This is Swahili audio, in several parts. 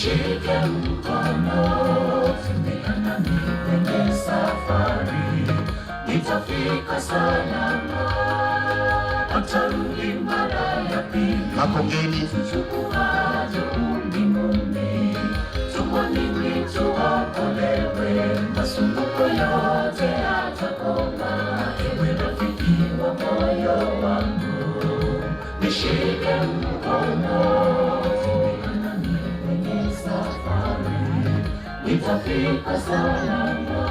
Nishike mkono, tembea nami kwenye safari, nitafika salama. Atarudi mara ya pili, Makongeni tuchukuaje ulimwenguni, tumwamini tuokolewe, masumbuko yote yatakoma. Ewe rafiki wa moyo wangu, nishike mkono, tembea nami kwenye safari, nitafika salama.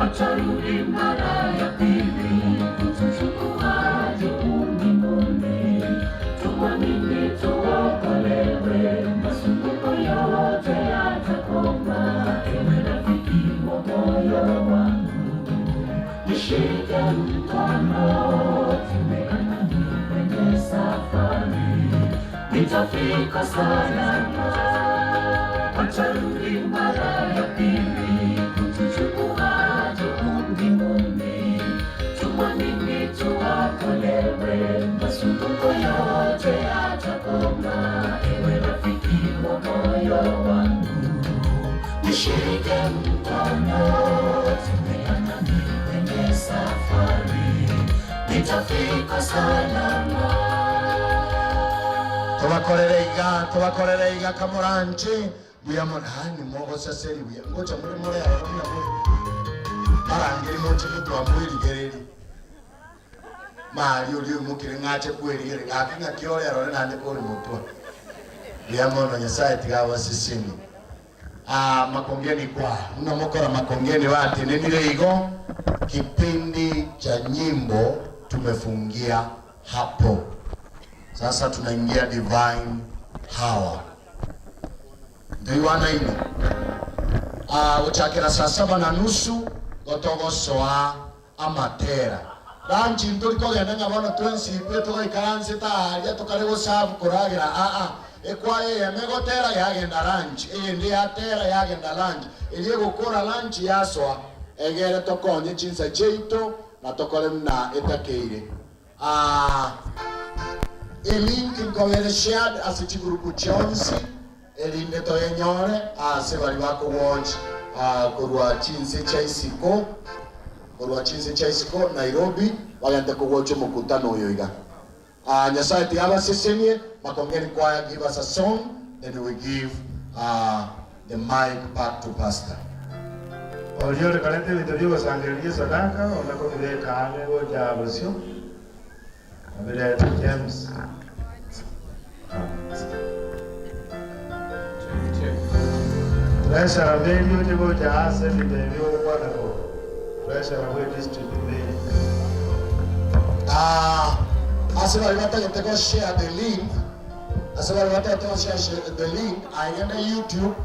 Atarudi mara ya pili kutuchukua juu mbinguni, tumwamini tuokolewe, masumbuko yote yatakoma. Ewe rafiki wa moyo wangu, nishike mkono, tembea nami kwenye safari, nitafika salama. Atarudi mara ya pili kutuchukua juu mbinguni, tumwamini tuokolewe, masumbuko yote yatakoma. Ewe rafiki wa moyo wangu, nishike mkono, tembea nami kwenye safari, nitafika salama. Tubakorere iga, tubakorere iga kamuranche buya munani mogoseseri buya ngocha muri muri abaruya muri barangiri moche mutwa mwirigereri mali uri mukire ngache kwerigere gaki ng'aki ore nande kori mutwa buya mono Nyasaye tigabasisini. Makongeni kwa mnamokora Makongeni watenenire igo kipindi cha nyimbo tumefungia hapo. Sasa tunaingia divine hour. Ndio ina. Uchakira saa 7:30 gotogosoa amatera. Ranchi nturikogenda ng'abono twensipe tugaikaranse taharia tukare gosabu kuragira a ekwaye yemegotera yagenda lunch eyende yatera yagenda lunch eri gukora lunch yasoa egere tokonye chinsa cheito na tokore mna etakeire. Elink nkobere shared ase chigurupu chionsi erinde toyenyore ase bari bakowatch korwa chinse cha isiko korwa chinse cha isiko Nairobi bagende kowatch mukutano oyo iga. Nyasaye tiabasesenie. Makongeni choir give us a song, then we give the mic back to pastor. Oriore kalete vitu vyo sangeria sadaka onako kame go jabosio. Abire James. Treasurer Mary oje jase vitu vyo kwa nako. Treasurer we district Mary. Ase bari batagete go share the link. Ase bari batagete go share the link. Aende YouTube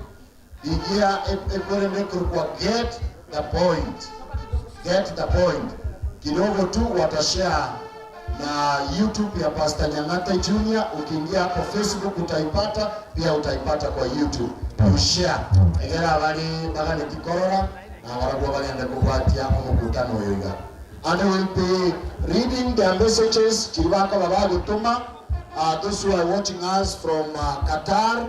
igia ekwere kwa get the point. Get the point. Kidogo tu watashare na YouTube ya Pastor Nyang'ate Junior. Ukiingia hapo Facebook utaipata, pia utaipata kwa YouTube. You share. Egera bali bagane tikorora na waragwa bagende kubatia omukutano oyo iga. And we will be reading their messages. Chibaka baba gutuma. Those who are watching us from Qatar,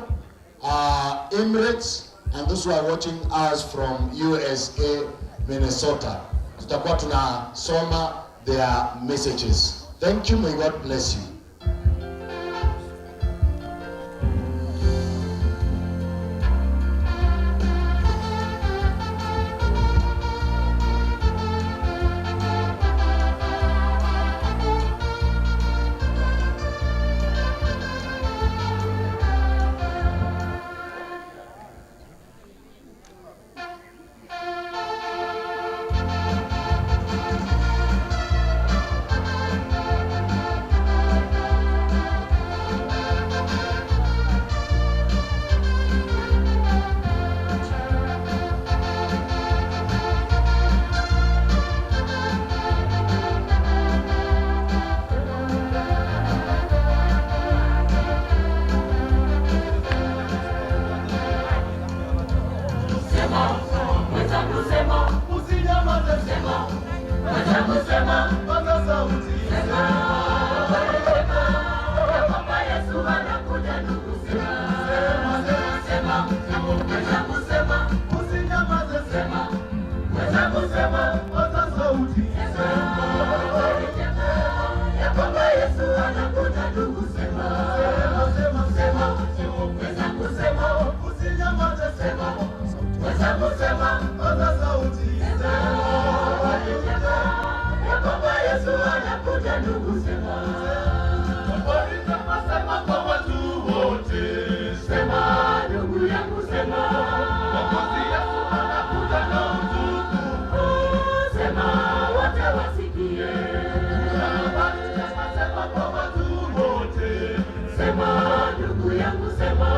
Emirates, and those who are watching us from USA, Minnesota. Tutakuwa tunasoma their messages. Thank you. May God bless you. Sema, ndugu sema. Habari njema sema kwa watu wote. Sema ndugu yangu sema. Mwokozi Yesu anakuja na utukufu. Sema wote wasikie. Habari njema sema kwa watu wote. Sema ndugu yangu sema.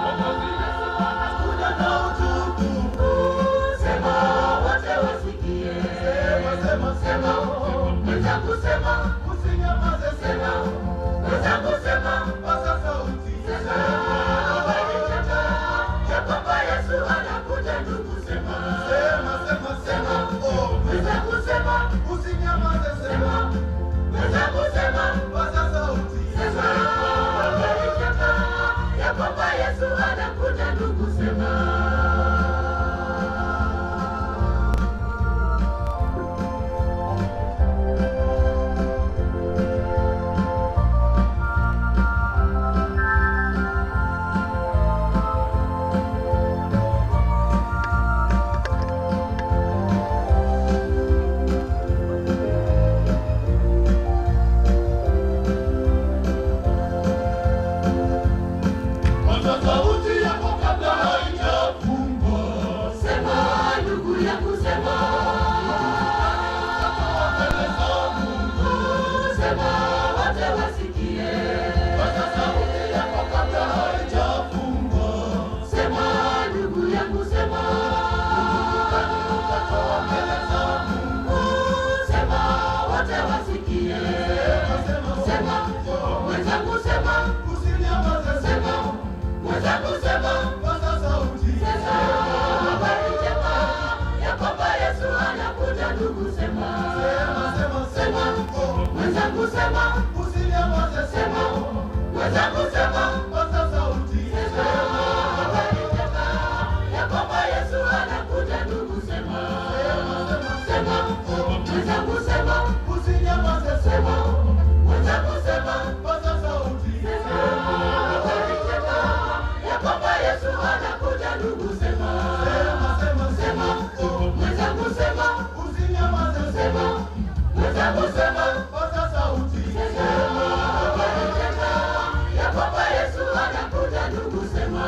Mwokozi Yesu anakuja na utukufu. Sema wote wasikie. Sema, sema, Sema mwenzangu sema. Usinyamaze, Sema mwenzangu sema. paza sauti. Sema habari njema ya kwamba Yesu anakuja ndugu sema. Sema, sema, Sema oh, mwenzangu sema. usinyamaze, Sema sema, mwenzangu sema. paza sauti. Sema habari njema ya kwamba Yesu anakuja ndugu sema. Paza sauti yako kabla haijafungwa. Sema ndugu yangu sema. Mbele za Mungu. Sema wote wasikie. Paza sauti yako kabla haijafungwa. Sema ndugu yangu sema. Utatoa mbele za Mungu. Sema wote wasikie. Sema, Sema mwenzangu sema. usinyamaze, Sema mwenzangu sema. paza sauti. Sema habari njema ya kwamba Yesu anakuja ndugu sema. Sema, sema, Sema oh, mwenzangu sema. usinyamaze, Sema mwenzangu sema. paza sauti. Sema habari njema ya kwamba Yesu anakuja ndugu sema. Sema, Sema oh, mwenzangu sema. usinyamaze, Sema mwenzangu sema. paza sauti. Sema habari njema ya kwamba Yesu anakuja ndugu sema. Sema, sema, Sema oh, mwenzangu sema. usinyamaze, Sema mwenzangu sema. paza sauti. Sema habari njema ya kwamba Yesu anakuja ndugu sema.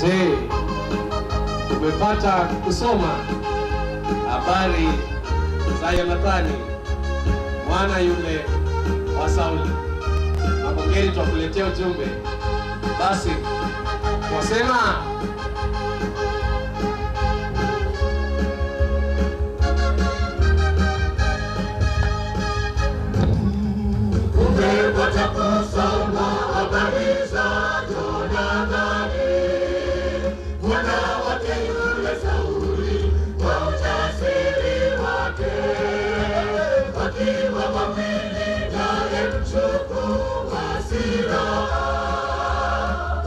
Je, umepata kusoma habari za Yonathani mwana yule wa Sauli? Makongeni twakuletea ujumbe. Basi twasema Umepata kusoma habari za Yonathani mwana wake yule Sauli, kwa ujasiri wake, wakiwa wawili naye mchukua silaha,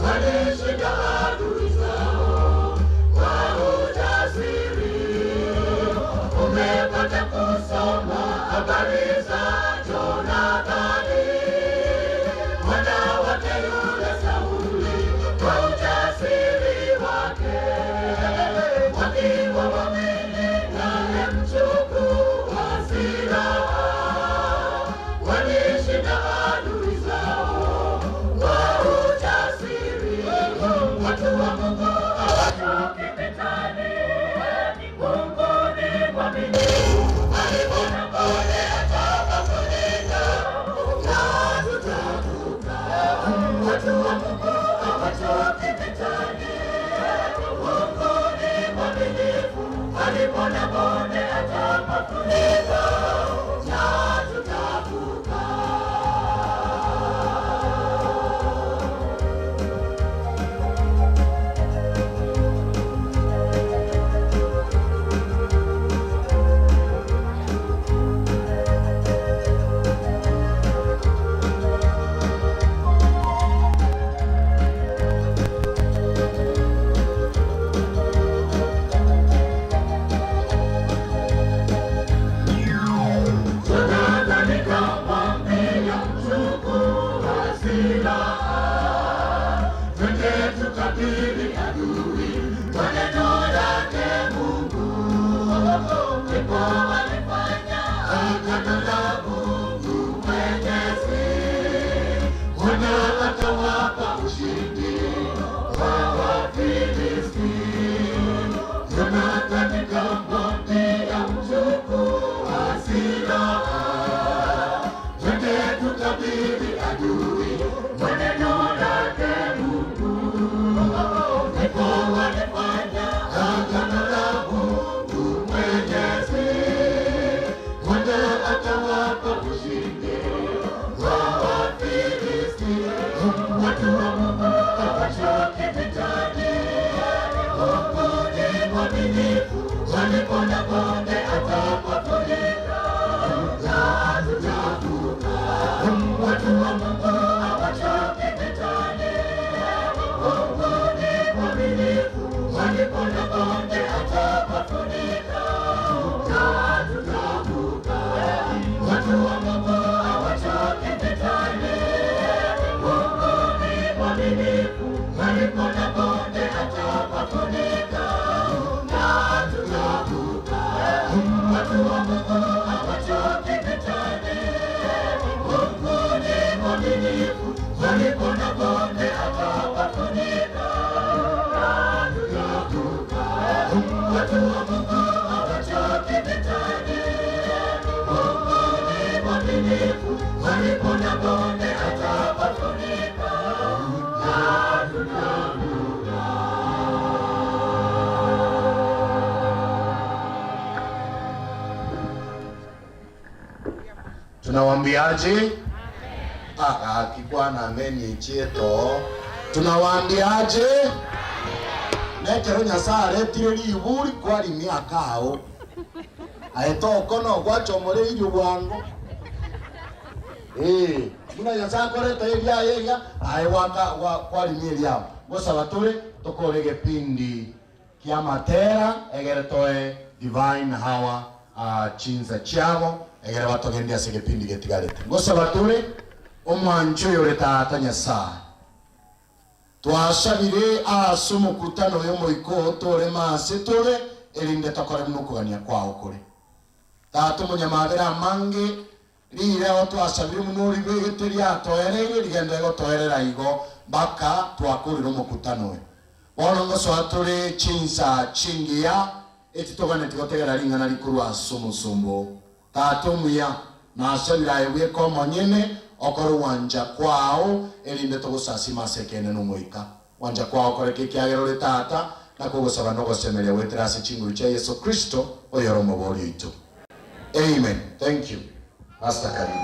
walishinda adui zao kwa ujasiri. Umepata kusoma habari za Yonathani mwana wake yule Sauli, kwa ujasiri wake, wakiwa wawili naye mchukua silaha, walishinda adui zao kwa ujasiri. Watu wa Mungu hawatoki vitani, Mungu ni mwaminifu, alivuna pole atakapolinda, na tutavuka. Watu wa Mungu hawatoki vitani, Mungu ni mwaminifu, alivuna bonde atakapolinda, na tutavuka. Sema, mwaminifu, palipo na bonde atapafunika. Na tutavuka. Watu wa Mungu hawachoki vitani. Mungu ni mwaminifu, palipo na bonde atapafunika. Na tutavuka. Watu wa Mungu hawachoki vitani. Mungu ni mwaminifu, palipo na bonde atapafunika. Na tutavuka. Watu wa Mungu hawachoki vitani. Mungu ni mwaminifu, palipo na bonde atapafunika. Na tutavuka. Watu wa Mungu hawachoki vitani. Mungu ni mwaminifu, palipo na bonde atapafunika. Na tutavuka. Tunawaambiaje? Akikwana ameni cheto. Tunawaambiaje? Nekero Nyasaye aretire riburi kwari miaka ao. Aetoko no gwachomore irio bwango. Muna Nyasaye akorete eria eria ae waka kwari mieria. Gosaba tore tokore gepindi kia matera egere toe divine hawa chinza chiabo egere batogendia ase gepindi getigarete. Gosaba tore omwancho yore tata Nyasaye. Twasabire ase omokutano oyo moiko tore mase tore erinde tokore munokogania kwao kore. Tata omonyamabere amange rire ago twasabire muno oribegete riatoereire rigenda egotoerera igo mpaka twakorire omokutano oyo. Bono ngosoa tore chinsa chingiya etitoganeti gotegera ring'ana rikorwa ase omosombo. Tata omuya nasabire aye bweka omonyene okore wanja kwao erinde togosasima ase ekene nomoika. Wanja kwao koreka ekiagera ore tata na kogosaba nogosemeria gwetera ase chinguru chia Yesu Kristo oyore omobori oito. Amen. Thank you. Pastor karibu.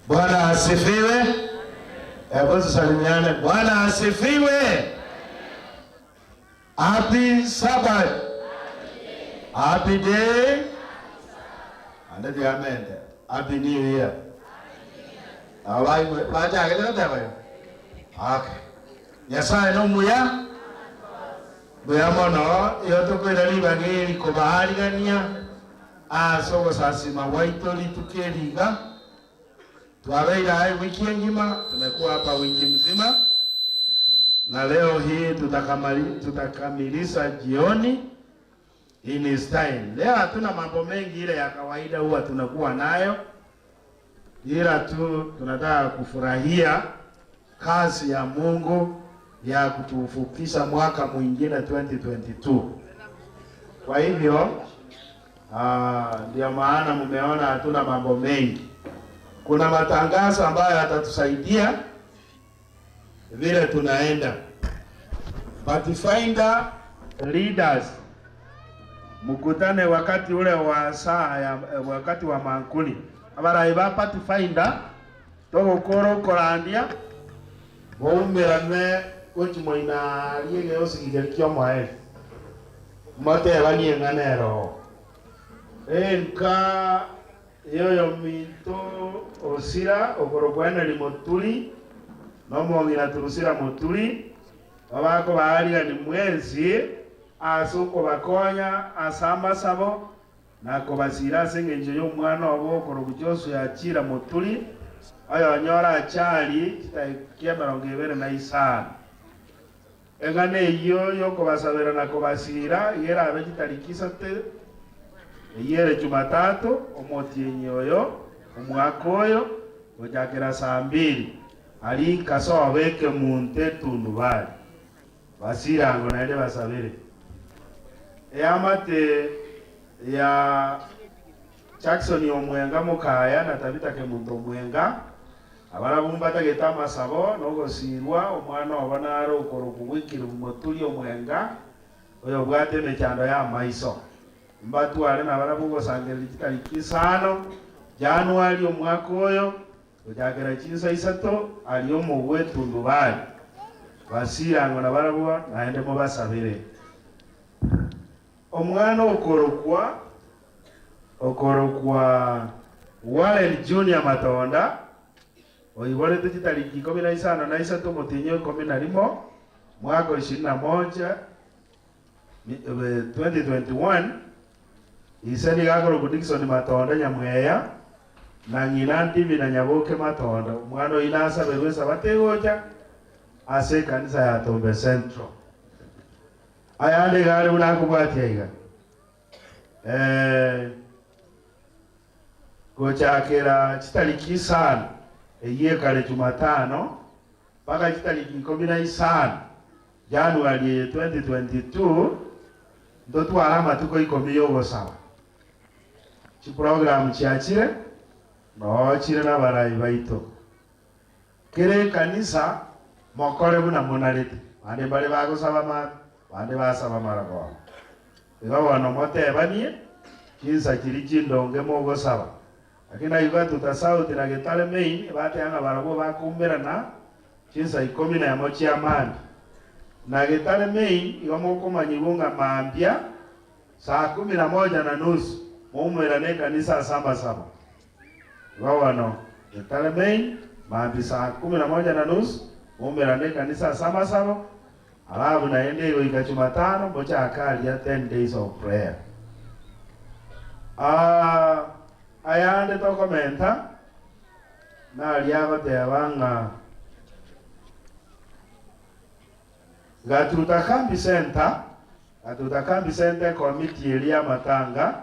Bwana asifiwe. Hebu tusalimiane. Bwana asifiwe. Happy Sabbath. Happy day. And the amen. Happy New Year. Okay. Nyasaye no muya. Muya mono iyo tukwira ribagiri kubaharigania aso gusasima waito litukeriga. Twabeira hai wiki nzima, tumekuwa hapa wiki mzima. Na leo hii tutakamilisha jioni in style. Leo hatuna mambo mengi ile ya kawaida huwa tunakuwa nayo. Ila tu tunataka kufurahia kazi ya Mungu ya kutufukisha mwaka mwingine 2022. Kwa hivyo ndio maana mmeona hatuna mambo mengi. Kuna matangazo ambayo yatatusaidia vile tunaenda. Pathfinder leaders, mkutane wakati ule wa saa ya wakati wa mankuli. Abarai ba Pathfinder togokoro korandia baumirane gochimoina riege osigige mwae. Motebanie ng'anero. Enka yoyo minto osira okorokwana limotuli nomong'ina turusira motuli babako baariga ni mwezi ase okobakonya ase amasabo na kobasira ase eng'encho ya omwana obo okoroku Joshua yachira motuli oyonyora achari chitaiki 25. Eng'ana eyio yokobasabera na kobasira igerabe chitariki isate eyere Jumatatu omotienyi oyo omwaka oyo gochakera saa mbili ali nkasobeke munte tundubali basirango naende basabere eyamate ya Jackson omwenga mukaya na Tabita Kemunto omwenga abarabumba tageta amasabo nogosirwa omwana obo naro okoroku motuli omwenga oyo bwate emechando ya maiso mbatware nabarabu gosangerera chitariki isano Januari omwaka oyo Gochakera chinsa isato ari omogwe tundubari basirango na barabwa naende mubasabire. Omwana okorokwa Warren Junior Matonda oiborete chitariki 15 na 3 motinyo 11 mwaka 21 2021 iseni gakoro Dickson Matonda Nyamweya na ng'ina Ndibi na Nyaboke Matonda omwana oyo nasaberwe sabategocha ase kanisa ya Tombe Central. Ayande gari unakubwatia iga gochakera chitariki 5 eye kare Jumatano mpaka chitariki 15 January 2022 ndotwara amatuko 10 yogosaba. Chiprogram chiachire nochire n'abarayi baito kere kanisa mokore buna monarete bande bari bagosaba ma bande basaba marago igo bono motebanie chinsa chiri chindonge mogosaba. Lakini aiga tutasauti na Getale main bateanga barabo bakumberana chinsa 11 chia mambi na Getale main igo mokomanyibunga mambia saa 11:30 muumerane kanisa samba saba. Igo Getale main mambi saa 11:30 muumerane kanisa samba saba alafu naende goika Jumatano mocha akalia 10 days of prayer. Ayande tokomenta naliagotebanga Gatuta Kambi Center committee eria matanga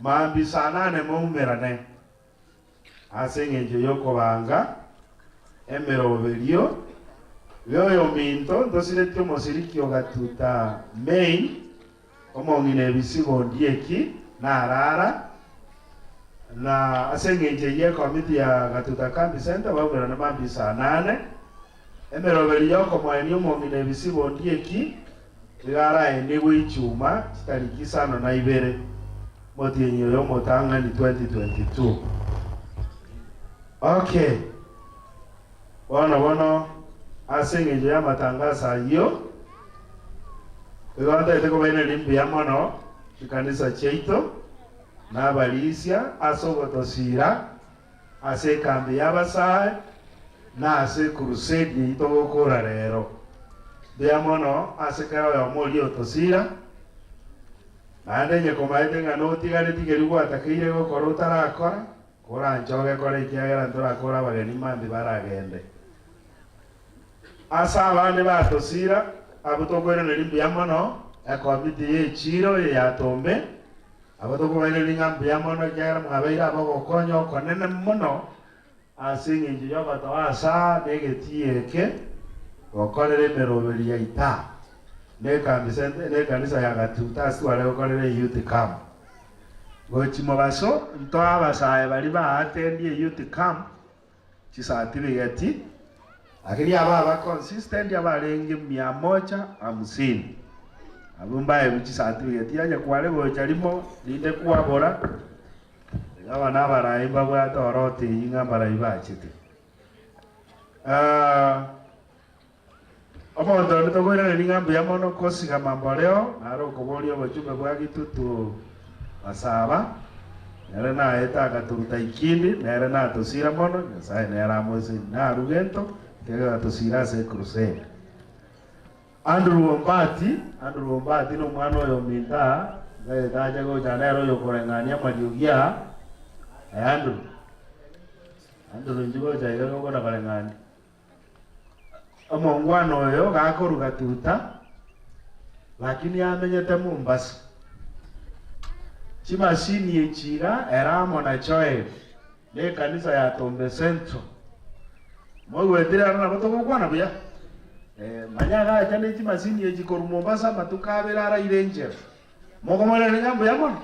mambi saa 8 moumerane ase eng'encho yokobanga emeroberio yoyo minto ndosiretie omosiriki ogatuta main omong'ina ebisigo ndieki narara na ase eng'encho ye committee ya Gatuta Kambi Center baumerane mambi saa 8 emeroberi yokomoenia omong'ina ebisibo ndieki igaraenigwe ichuma chitariki 52 motienyi oyo omotang'ani 2022. Okay, bono bono ase eng'encho ya matangazo ayio igo ntaete kobainera mbuya mono chikanisa chiaito n'abarisia ase ogotosira ase ekambi y'abasae na ase crusade yaito gokora rero. Mbuya mono ase kera oyomo oria otosira naende nyekomaete ng'a notigareti keria gwatakeire gokora otarakora koranche ogekora ekiagera ntorakora abageni mambi baragende. Ase abande batosira abo tokoiraneri mbuya mono ekomiti ya echiro ya Tombe abo tokobaireri ng'a mbuya mono ekiagera mwabeire abagokonya okonene mono ase eng'encho yogotoa asa na egetii eke gokorera emeroberi ya ita n'ekanisa ya Gatuta ase tware gokorera youth camp. Gochi mobaso ntoa abasae bari baatendie youth camp chisatibigeti lakini aba consistent abarenge 150 abo mbae chisatibigeti anya kware gocha rimo rinde kwabora aba n'abarayi mbabwate orote ng'a mbarayi bachete. Omonto onde tokoiraneri ng'a mbuya mono kosiga mamboreo naro okoboria obochumbe bwa Gitutu basaba nere naete agaturuta ikindi nere natosira mono Nyasaye nere amoise narugento kegatosira ase crusade. Andrew Ombati n'omwana oyo minta taja gocha nere oyo koreng'ania amariogia. Andrew inche gocha iga gokora koreng'ania omongwana oyo gakoruga tuta lakini amenyete Mombasa chimashini echira eramo na choe ne kanisa ya Tombe Central mogwetire arana botogokwana buya manyaga acha ne chimashini echikoru Mombasa matukabera araire enchera mokomorere ng'a mbuya mono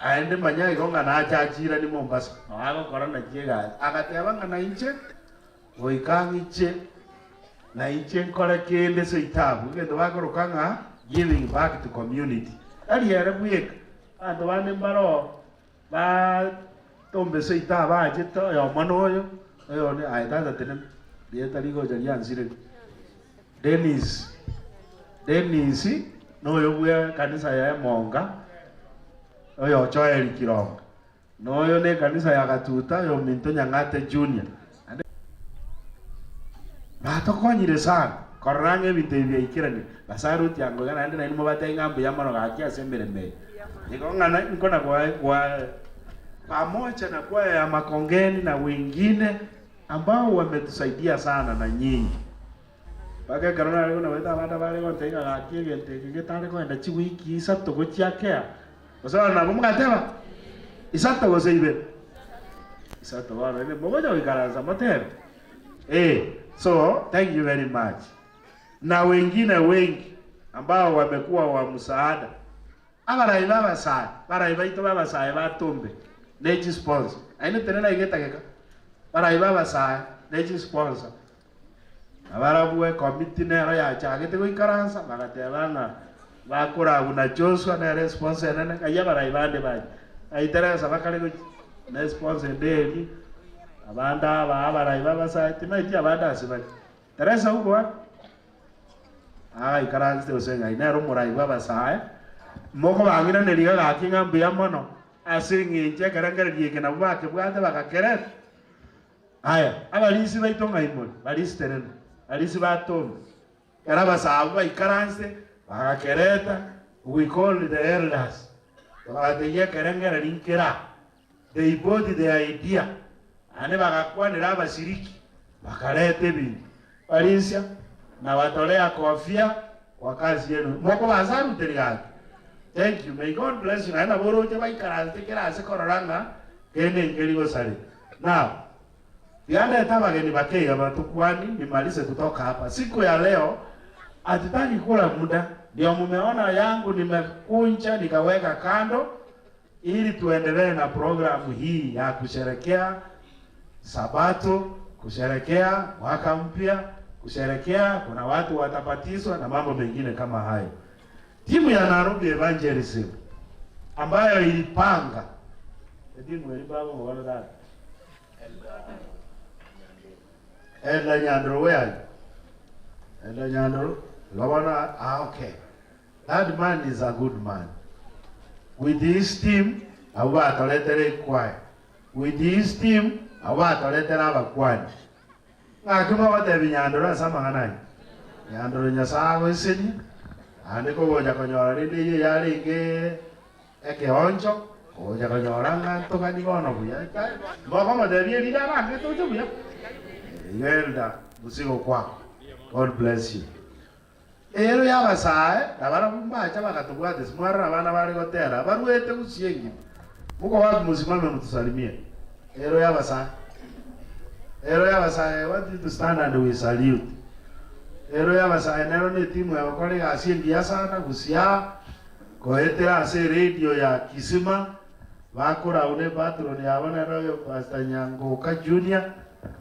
aende manyaga igo ng'a nachachira ni Mombasa agokora nachiega agateba ng'a nainche goika ng'iche naiche nkore kende seitabu egento bakoroka ng'a giving back to community ari ere bweka abanto bande mbaro ba Tombe seita abachete oyomo noyo oyone aye tata tenena rieta rigocha riansire Dennis Dennis noyo bwa kanisa ya Emonga oyo Joel Kironga noyo ne kanisa ya Gatuta yo Minto Nyang'ate Junior batokonyire sana korora ng'ebinto ebi biaikerani basaruti yango gana naende nainwe mobate ng'ambu ya mono gaki ase emeremo eye igo ng'ana nkona kwa pamoja na kwaya ya Makongeni na wengine ambao wametusaidia sana na nyinyi mpaka ekero nare buna baita abande bare gonteiga gaki egento eke getare koenda chiwiki isato gochiakea gose bono nabo mogateba isato gose ibere isato bono ere mogocha goikaransa motebe so thank you very much na wengine wengi ambao wamekuwa wa msaada abarai babasae barai baito babasae batombe nechi sponsor aine tenena igetageka barai babasae nechi sponsor abarabwe committee nero yachagete goikaransa bagateba ng'a bakorabu na Joshua nere sponsor nene kaya barai bande baje aiteresa bakare gochi ne sponsor nderi abanda aba abarai babasae timaiti abanda ase bari Teresa huko wapi ikaranse gose ng'ai nere omorai bwabasae moko bang'iraneria gaki ng'a mbuya mono ase eng'encho ekerengererio eke nabo bakebwate bagakerera aya abarisi baito ng'ai more barisi terena barisi batombe era abasabu baikaranse bagakereta we call the elders bagategia ekerengererio nkera they bought the idea ane bagakwanera abashiriki bakareta ebinto barisia na watolea kofia kwa kazi yenu moko basaruteria gaki. Thank you. May God bless you. Naenda boroche baikaranse kirase kororanga kende ngeri gosare. Now, yale tabageni bakeiga batukwani nimalize kutoka hapa. Siku ya leo hatutaki kula muda. Ndio mumeona yangu nimekunja nikaweka kando ili tuendelee na programu hii ya kusherekea Sabato, kusherekea mwaka mpya, kusherekea kuna watu watapatizwa na mambo mengine kama hayo. Timu ya Nairobi Evangelism ambayo ilipanga timu ilipanga mwana dada Ella Nyandro, where are you? Ella Nyandro, Lawana, okay. That man is a good man. With his team, awa atoletere choir. With his team, awa atoletere abakwani. Ngakima watebi Nyandro asama nganai. Nyandro nyasaye eseni. Ande kogocha konyora rinde iye yarenge ekeoncho kogocha konyora ng'anto kani bono buya moko motebie rira abange toche buya Elda musigo kwako. God bless you. Ero yabasae abana mbacha bakatubwate simwarora abana bari gotera barwete gusiengi muko wapi musimame mtusalimie. Ero yabasae Ero yabasae, I want you to stand and we salute. Ero yabasae nero ni timu ya bakore asiengia sana gusia koetera ase radio ya Kisima bakora une patron ya bona royo Pastor Nyangoka Junior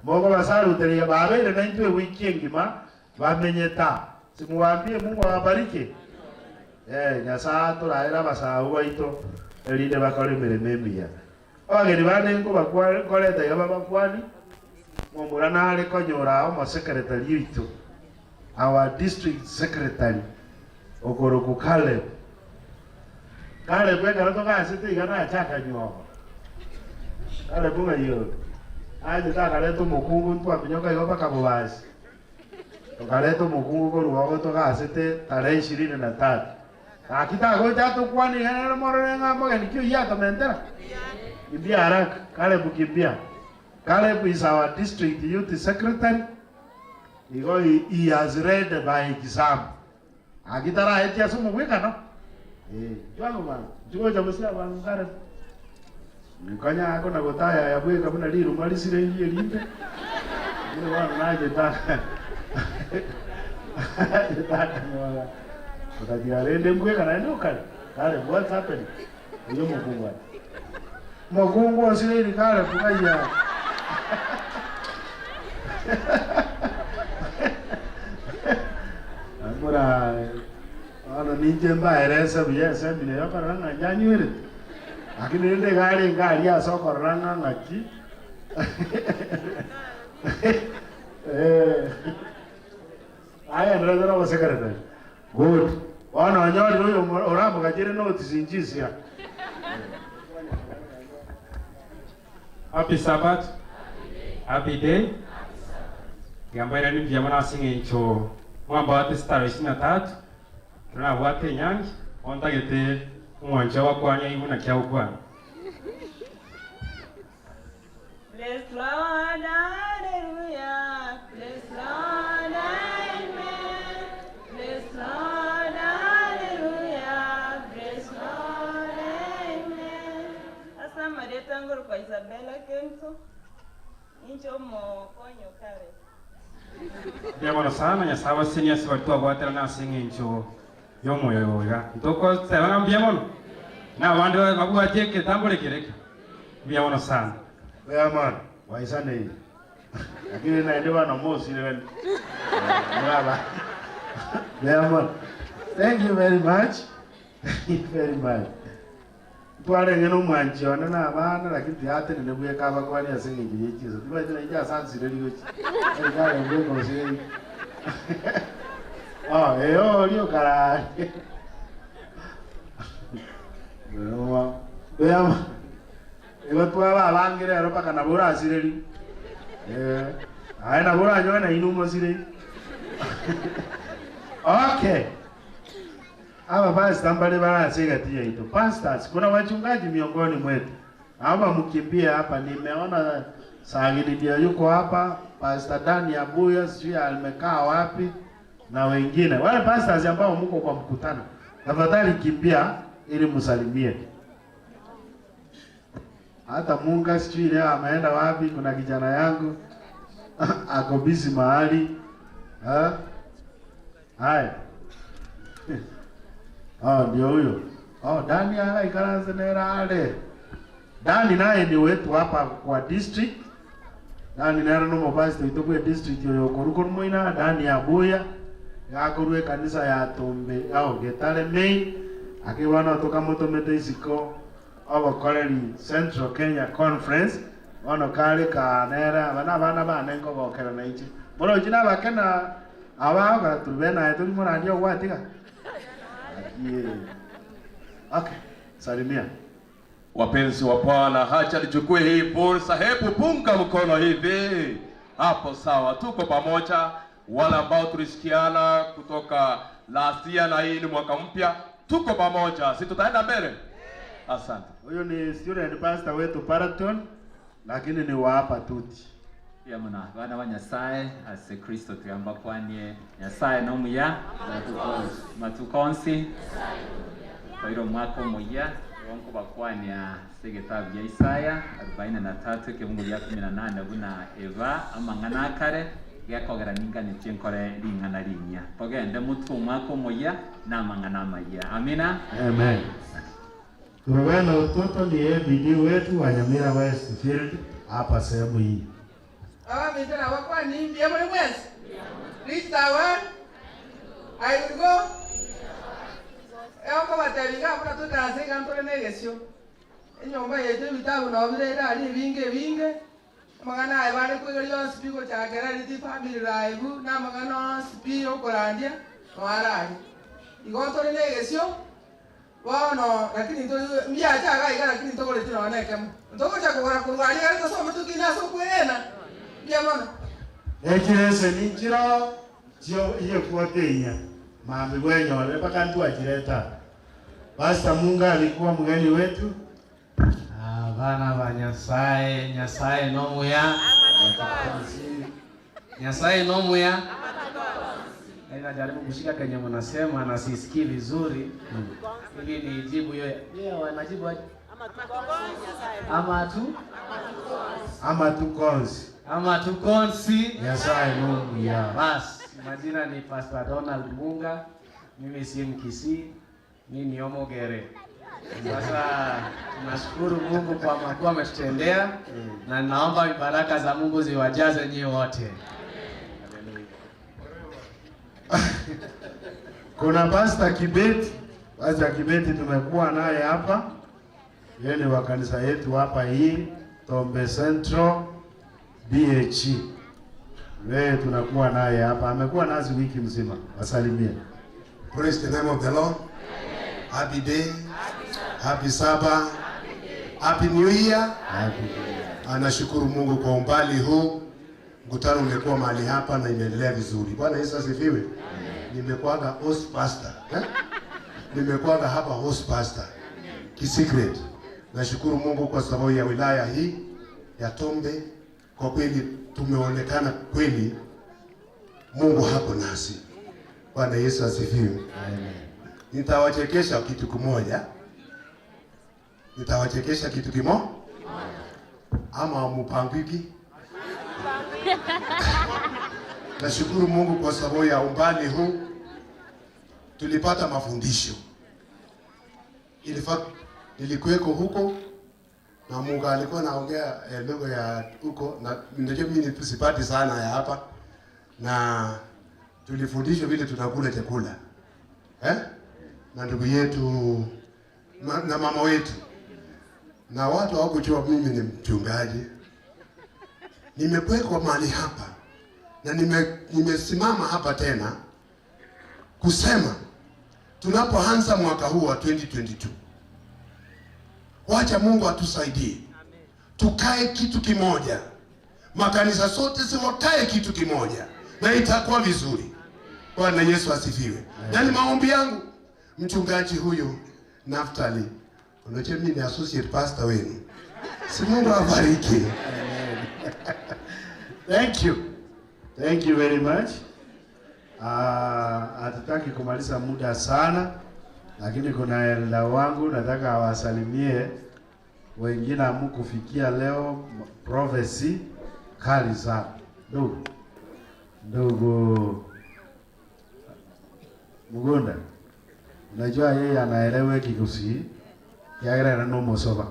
moko basaruteria babeire na intwe wiki engima bamenyeta simuwambie Mungu awabariki Nyasaye turaera basabu baito erinde bakore emirimo emiya abageni bande nko bakoreta iga babakwani momura nare konyora omo secretary oito our district secretary okoroku Caleb Caleb ekero togasete iga nachakanywogo Caleb ng'aiyo aje takareta omokungu ntwaminyoka igo mpaka bobasi tukareta omokungu korwa togasete tarehe 23 akitagocha tukwani nero morore ng'a mogeni kio yatomentera kimbia haraka Caleb kimbia. Caleb is our district youth secretary. He has read by exam. Agitara etia sumu wika no. Jwangu man. Jugo jamusia wangu Caleb. Nkanya ako na gotaya ya bweka buna liru malisire hiye limbe. Ile wana naje taka. Taka wala. Utagira rende mbweka na ndo kale. Caleb, what's happening? Uyo mukungu. Mukungu osire Caleb kaya. Agora, ano ninje mbaeresa buya semine yokorana nyanywere. Lakini nende gari ngari ya soko ranga ngaki. Eh. Aya ndazara wa secretary. Good. Wana wanyori huyo orambo kajire notice injisia. Happy Sabbath. Happy day. Gambaira ni vyama na singe ncho mwamba wate star 23 tunabwate nyangi ondagete umwanja wakwanya ibuna kya ukwana. Bless Lord, hallelujah. Bless Lord, amen. Bless Lord, hallelujah. Bless Lord, amen. Asa Marieta ngoro kwa Isabella Kento. Incho mo konyo kare. Ndiamono sana nyasawa senior sibatwa gwatera na singe ncho yomoyo yoga. Ntoko tsebanga mbiamono. Na bandu babwa jeke tambole kereka. Mbiamono sana. Wewe man, waisane hii. Lakini naelewa na mosi ile. Brava. Wewe man. Thank you very much. Thank you very much. Twale ngeno mwanji ona na abana lakini theatre ne buye kaba kwani asinge ngiyechizo. Tiba tena ija sansi reli yochi. Ngale mbuye kosi. Ah, eyo lio kara. Wewe. Wewe. Igo twaba abangire ero paka nabura asireri. Eh, aye nabura nyowe na inumo sireri. Okay. Aba pastor mbali barasiga tia ito. Pastors, kuna wachungaji miongoni mwetu. Naomba mkimbie hapa, nimeona Sagidi ndio yuko hapa, Pastor Dani Abuya sijui amekaa wapi na wengine. Wale pastors ambao mko kwa mkutano, tafadhali kimbia ili msalimie. Hata Munga sijui leo ameenda wapi, kuna kijana yangu ako busy mahali. Ha? Haya. Oh, ndio huyo. Oh, Dani ala ikaranze nera ale. Dani naye ni wetu hapa kwa district. Dani nera no mabasi tuitokwe district yoyo koruko muina Dani Abuya yakorwe kanisa ya Tombe au Getale Main akiwana toka motomete isiko abakoreri Central Kenya Conference ono kale ka nera abana bana bane ngogokera na ichi. Boro jina bakena abaga tubena tuli mora ndio gwatiga. Okay, salimia. Wapenzi wa Bwana, hacha nichukue hii fursa, hebu punga mkono hivi. Hapo sawa, tuko pamoja. Wale ambao tulisikiana kutoka last year na hii ni mwaka mpya, tuko pamoja. Si tutaenda mbele? Asante. Huyo ni student pastor wetu Paraton, lakini ni wa hapa Tuti. Ya muna bana wa Nyasaye ase Kristo tuyamba kwanie Nyasaye no muya matukonsi Twairo mwaka muya wonko bakwania segetabu ya Isaya 43 kibungu ya 18 buna eva amang'ana akare gekogera ninganitie nkore ring'ana rinya togende mutu mwaka muya na amang'ana amaya. Amina. Amen. Turowena utoto ni ABD wetu wa Nyamira Westfield hapa sehemu hii. Awa mitana wakwa ni mbia mwezi mwezi. Reach the one. I will go. Ewa kwa wataringa apuna tutaraseka ntore negesio. Enyomba yetu bitabu na obire ira ari binge binge. Amagana aye bare kwegeri yonsi pi gochakera riti family life na amagana yonsi pi okorandia noarari. Igo ntore negesio. Bono lakini ndo mbiacha ga lakini ntogore tino oneke. Ntogocha kogora kurwari ari tosoma tukina so kwena. Mbia mono. Ekirese ninjira jio iye kuotenya. Mami wenyo mpaka ntu ajireta. Pastor Munga alikuwa mgeni wetu. Bana ba Nyasaye, Nyasaye no muya. Nyasaye no muya. Najaribu kushika kenye mnasema na sisikii vizuri. Ili nijibu hiyo. Yeah, wanajibu aje? Ama tu Ama tu konsi. Ama tu konsi. Nyasaye no muya. Bas, majina ni Pastor Donald Munga. Mimi si Mkisii, mimi ni Omogere. Sasa tunashukuru Mungu kwa makuu ametutendea na naomba baraka za Mungu ziwajaze nyinyi wote. Kuna Pastor Kibeti, Pastor Kibeti tumekuwa naye hapa. Yeye ni wa kanisa yetu hapa hii Tombe Central BH. Leo tunakuwa naye hapa, amekuwa nasi wiki mzima. Wasalimie. Praise the name of the Lord. Happy day. Happy Sabbath. Happy New Year. Anashukuru Mungu kwa umbali huu. Mkutano umekuwa mahali hapa na imeendelea vizuri. Bwana Yesu asifiwe. Nimekuwaga host pastor. Nimekuwaga hapa host pastor. Kisecret. Nashukuru Mungu kwa sababu ya wilaya hii ya Tombe. Kwa kweli tumeonekana kweli Mungu hapo nasi. Bwana Yesu asifiwe. Amen. Nitawachekesha kitu kimoja. Nitawachekesha kitu kimoja. Ama mupangiki. Nashukuru Mungu kwa sababu ya umbali huu tulipata mafundisho. Nilikuweko huko na Mungu alikuwa anaongea lugha ya huko, na ndio mimi sipati sana ya hapa, na tulifundishwa vile tunakula chakula. Na ndugu yetu na mama wetu, na watu hawakujua mimi ni mchungaji. Nimekuwekwa mahali hapa na nimesimama hapa tena kusema tunapoanza mwaka huu wa 2022, wacha Mungu atusaidie. Tukae kitu kimoja. Makanisa sote siwakae kitu kimoja na itakuwa vizuri. Bwana Yesu asifiwe. Na ni maombi yangu mchungaji huyu Naftali, unajua mimi ni associate pastor wenu. Si Mungu awabariki. Thank you. Thank you very much. Hatutaki kumaliza muda sana, lakini kuna elda wangu nataka awasalimie wengine hamkufikia leo. Prophecy kali sana. Ndugu Mugunda, unajua yeye anaelewa Kikusi yagerera no musoba.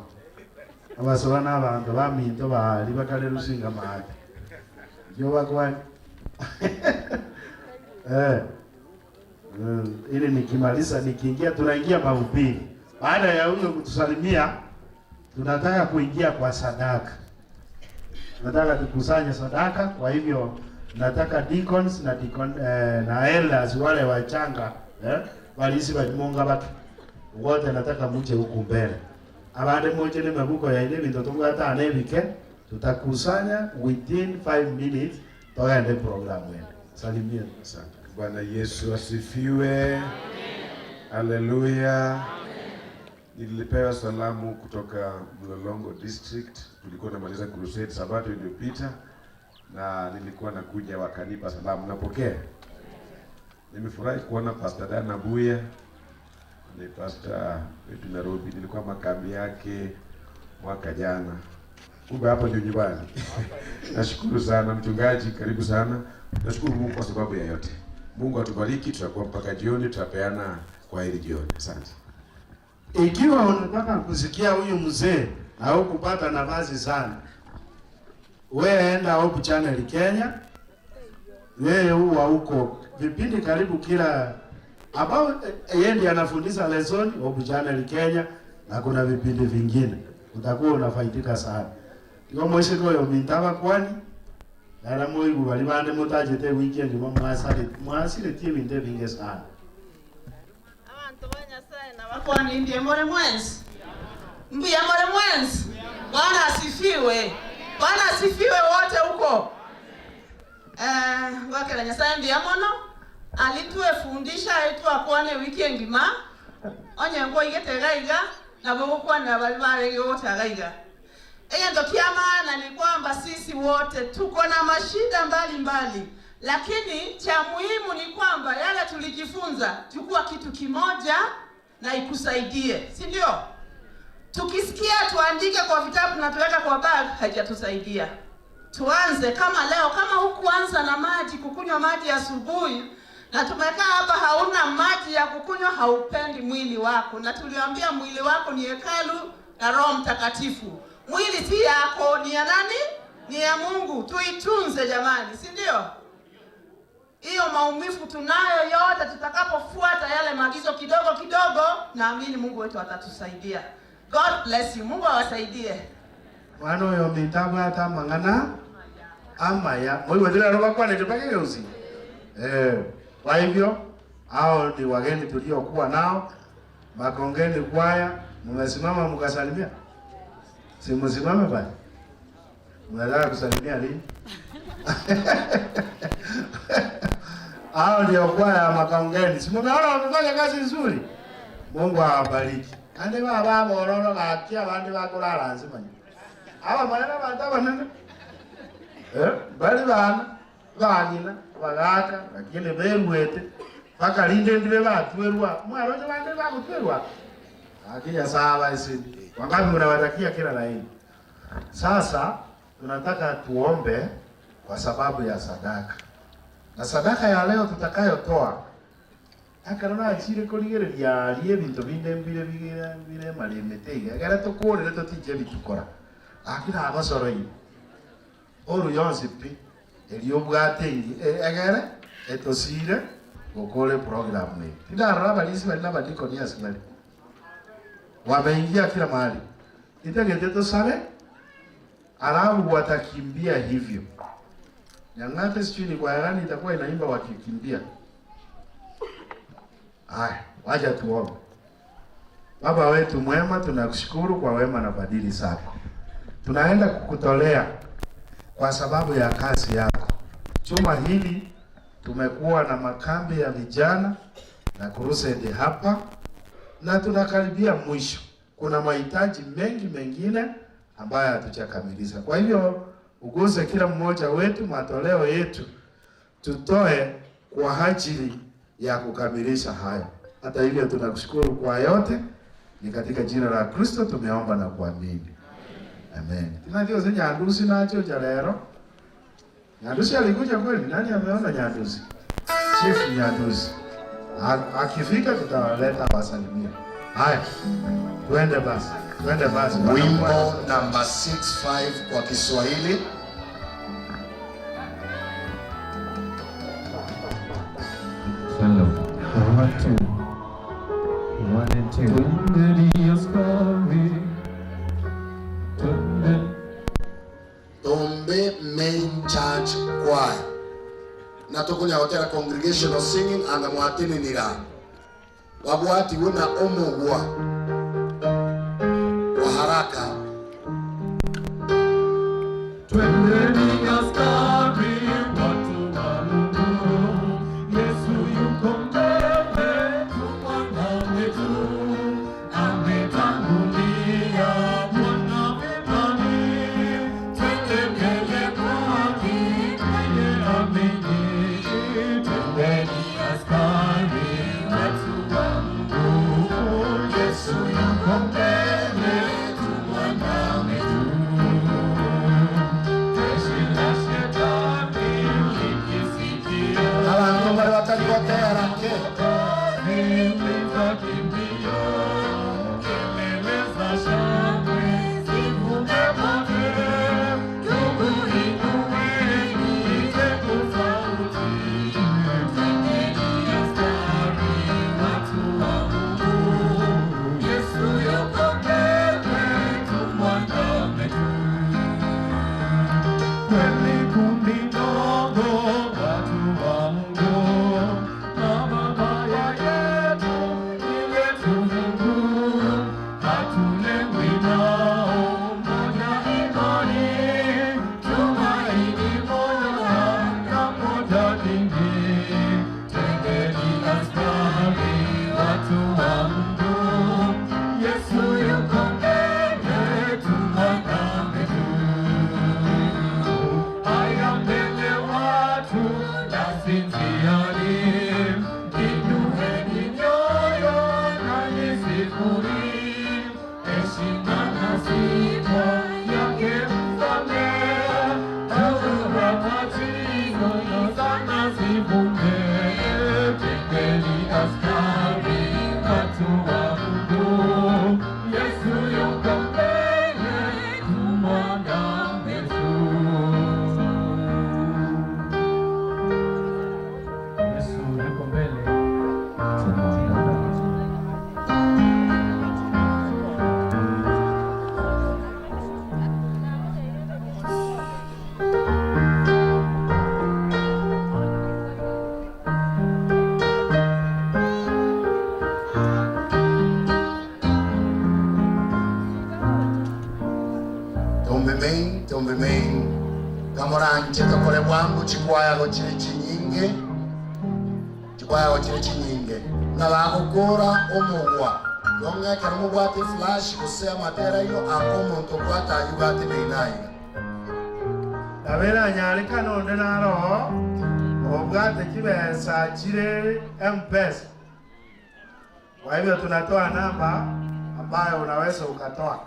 Abasoba n'abantu baminto bali bakale rusinga maati. Jo bakwani. Ili nikimaliza nikiingia, tunaingia mahubiri. Baada ya huyo kutusalimia, tunataka kuingia kwa sadaka. Tunataka tukusanye sadaka. Kwa hivyo nataka deacons na deacon, na elders wale wachanga, walisi bajimunga batu wote nataka muje huku mbele. Abande muje ni mabuko ya ile bintu tungata anebike, tutakusanya within 5 minutes toende program wetu. Salimia. Asante. Bwana Yesu asifiwe. Haleluya. Nilipewa salamu kutoka Mlolongo District. Tulikuwa tunamaliza crusade Sabato iliyopita na nilikuwa nakuja wakanipa salamu, napokea. Nimefurahi kuona Pastor Dana Buya, ni pastor wetu Nairobi, nilikuwa makambi yake mwaka jana. Kumbe hapa ndio nyumbani. Nashukuru sana mchungaji, karibu sana. Nashukuru Mungu kwa sababu ya yote. Mungu atubariki, tutakuwa mpaka jioni, tutapeana kwa heri jioni. Asante. Ikiwa unataka kusikia huyu mzee au kupata nafasi sana, wewe enda Hope Channel Kenya. Yeye huwa huko vipindi karibu kila ambao yeye ndiye anafundisha lesson Hope Channel Kenya, na kuna vipindi vingine. Utakuwa unafaidika sana. Iyo mwese koyo mintaba kwani nara moigu bali bande mutajete weekend mwasale mwasile tie binte binge sana. Abantu ba Nyasaye na bakwani ndiye more mwenzi. Mbiya more mwenzi. Bwana asifiwe. Bwana asifiwe wote huko. Ngakela Nyasaye ndiye mono alituefundisha etu akwane weekend ma onye ngo igetega iga na bogokwana bali barege wote agaiga. Eye kia maana ni kwamba sisi wote tuko na mashida mbalimbali, lakini cha muhimu ni kwamba yale tulijifunza chukua kitu kimoja na ikusaidie, si ndio? Tukisikia tuandike kwa vitabu na tuweka kwa bag, haijatusaidia. Tuanze kama leo, kama hukuanza na maji, kukunywa maji asubuhi, na tumekaa hapa hauna maji ya kukunywa, haupendi mwili wako. Na tuliambia mwili wako ni hekalu na Roho Mtakatifu. Mwili si yako, ni ya nani? Ni ya Mungu. Tuitunze jamani, si ndio? Hiyo maumivu tunayo yote, tutakapofuata yale maagizo kidogo kidogo, naamini Mungu wetu atatusaidia. God bless you. Mungu awasaidie. Mwana oyo mintabwa atamang'ana amaya mwiwethire rubakwanite mpaka kwa hivyo hao ni wageni tuliokuwa nao Makongeni kwaya. Mmesimama mkasalimia? Si msimame bali. Mnataka kusalimia lini? Hao ndio kwaya Makongeni. Si mmeona wamefanya kazi nzuri? Mungu awabariki. Ande baba bororo gakia abandi bakurara nzima. Aba manene bantu abanene. Bali bana bagina bagaka lakini berwete paka linde ndile batwerwa. Mwaroje bande bakutwerwa. Akija sawa isi. Wangapi mnawatakia kila la heri? Sasa tunataka tuombe kwa sababu ya sadaka. Na sadaka ya leo tutakayotoa akarona achire kurigereria arie bintu binde mbire bire bire marimete igere tukurire tutije bitukora. Akira agosoro oru yonsi pi eriobwate egere etosire gukore program ni. Tindarora balisi bali n'abadikoni asibali. Wameingia kila mahali. Itegete tusale alafu watakimbia hivyo. Nyang'ate sijui ni kwa gani itakuwa inaimba wakikimbia. Haya, wacha tuombe. Baba wetu mwema, tunakushukuru kwa wema na fadhili zako. Tunaenda kukutolea kwa sababu ya kazi yako. Juma hili tumekuwa na makambi ya vijana na crusade hapa, na tunakaribia mwisho. Kuna mahitaji mengi mengine ambayo hatujakamilisha. Kwa hivyo uguse kila mmoja wetu, matoleo yetu tutoe kwa ajili ya kukamilisha hayo. Hata hivyo tunakushukuru kwa yote. Ni katika jina la Kristo tumeomba na kuamini. Amen. Tunajua sasa Nyandusi nacho cha leo. Nyandusi alikuja kweli? Nani ameona Nyandusi? Chief Nyandusi. Akifika tutawaleta wasalimia. Haya. Twende basi. Twende basi. Wimbo namba 65 kwa Kiswahili. Hello. 1 2 1 and 2. Tombe Main Church Choir. Na tukunya hotela congregational singing anga mwatini nira. Wabwati wuna omogwa kwa haraka. Twendeni askari watu wa Mungu, Yesu yuko mbele, tumwandame tu, ametangulia Bwana vitani, twende mbele kwake, yeye amini. Twendeni askari watu wa Mungu, Yesu yuko mbele, tumwandame tu. Abantu bari batari gotera ke. Kiambu chikwaya gochire chinyinge, chikwaya gochire chinyinge na bagokora omogwa yonga kero mubwate flash gose amatera yo ako omonto bwata ayubate neinayiga Abera nyarika nonde naro obwate kibesa chire M-Pesa. Kwa hivyo tunatoa namba ambayo unaweza ukatoa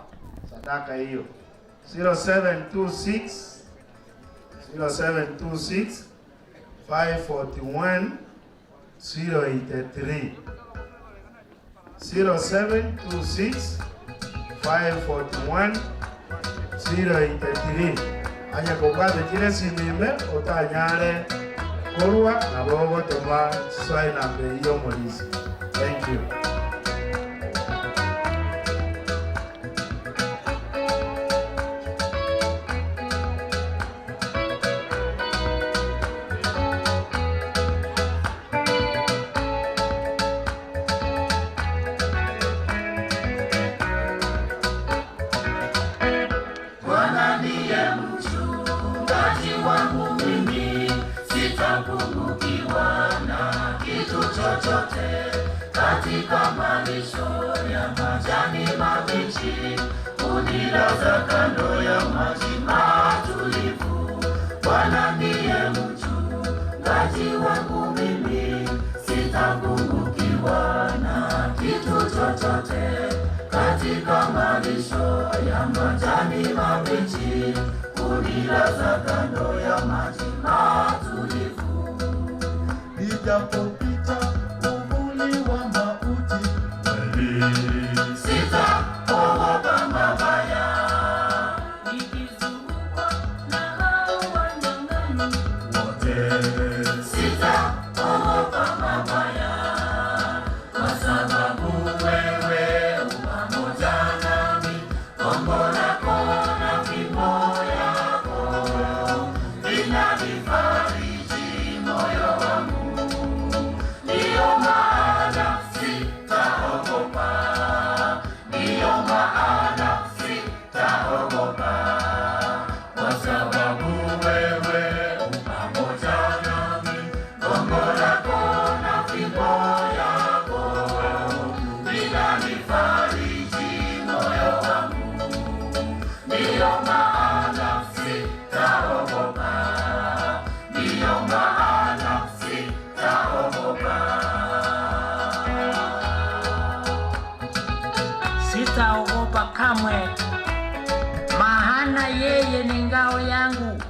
sadaka hiyo 0726 0726 541 083 0726 541 083 anya kubwate chire simime utanyare korwa nabo gotoma swai namba iyo molisi. Thank you. Bwana ndiye mchungaji wangu mimi, sitapungukiwa na kitu chochote. Katika malisho ya majani mabichi, hunilaza kando ya maji matulivu. Bwana ndiye mchungaji wangu mimi, sitapungukiwa na kitu chochote. Katika malisho ya majani mabichi, hunilaza kando ya maji matulivu. Nijapopita uvuli wa mauti, sitaogopa mabaya. Nikizungukwa na hao wanyang'anyi wote, sitaogopa mabaya, kwa sababu wewe u pamoja nami. Gongo lako na fimbo yako vinanifariji moyo wangu. Ndiyo maana sitaogopa, ndiyo maana sitaogopa, kwa sababu wewe u pamoja nami. Gongo lako na fimbo yako vinanifariji moyo wangu. Ndiyo maana sitaogopa, ndiyo maana sitaogopa. Sitaogopa kamwe, maana yeye ni ngao yangu.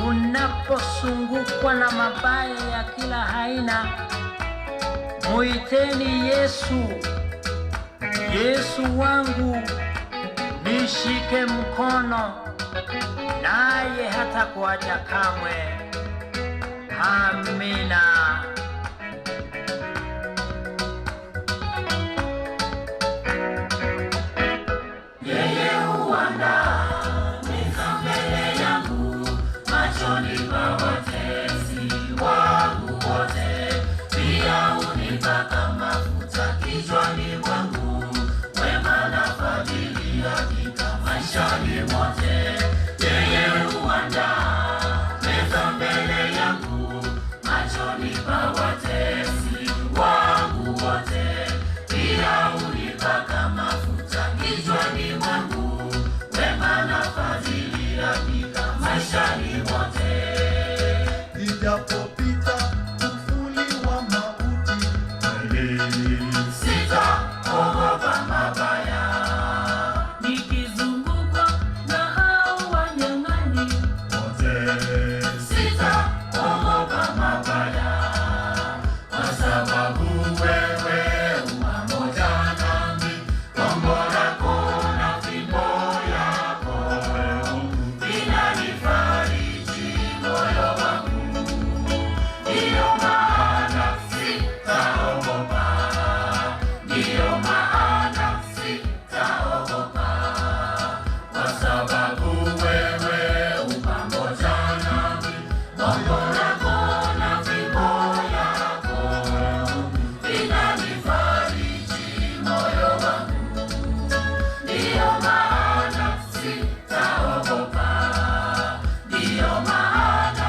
Unaposungukwa na mabaya ya kila aina, muiteni Yesu. Yesu wangu, nishike mkono, naye hatakuacha kamwe. Amina. Yeye huandaa meza mbele yangu machoni pa watesi wangu wote, pia hunipaka mafuta kichwani mwangu. Wema na fadhili hakika maishani mwote. Yeye huandaa meza mbele yangu machoni pa watesi wangu wote, pia hunipaka mafuta kichwani mwangu. Wema na fadhili hakika maishani mwote. Nijapopita uvuli wa mauti, sitaogopa mabaya. Nikizungukwa na hao wanyang'anyi wote, sitaogopa mabaya, kwa sababu wewe u pamoja nami. Gongo lako na fimbo yako vinanifariji moyo wangu. Ndiyo maana sitaogopa, ndiyo maana sitaogopa, kwa sababu wewe u pamoja nami. Gongo lako na fimbo yako vinanifariji moyo wangu. Ndiyo maana sitaogopa, ndiyo maana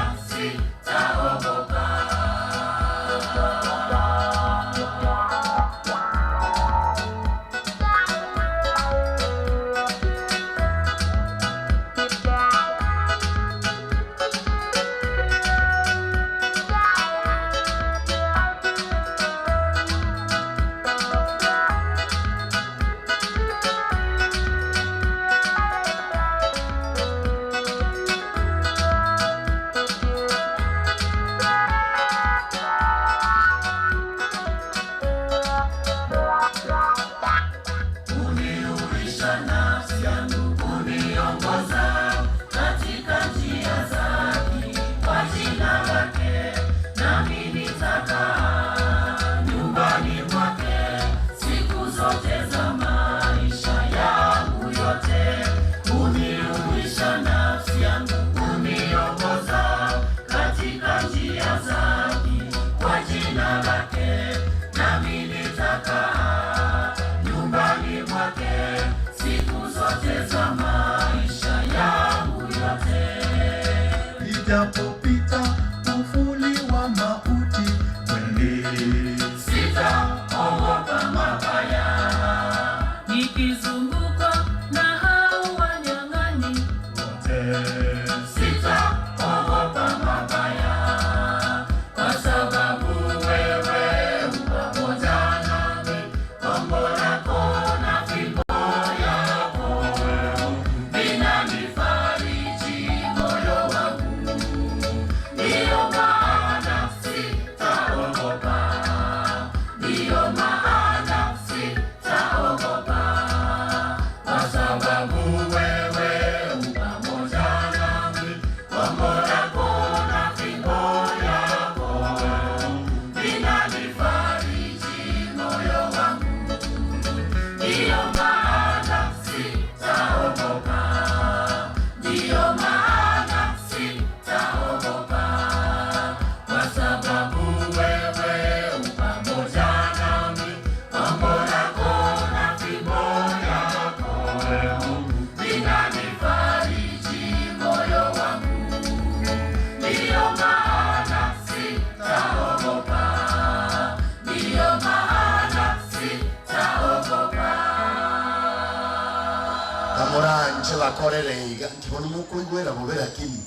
Bakorere iga nkibona mukuigwera bobera kini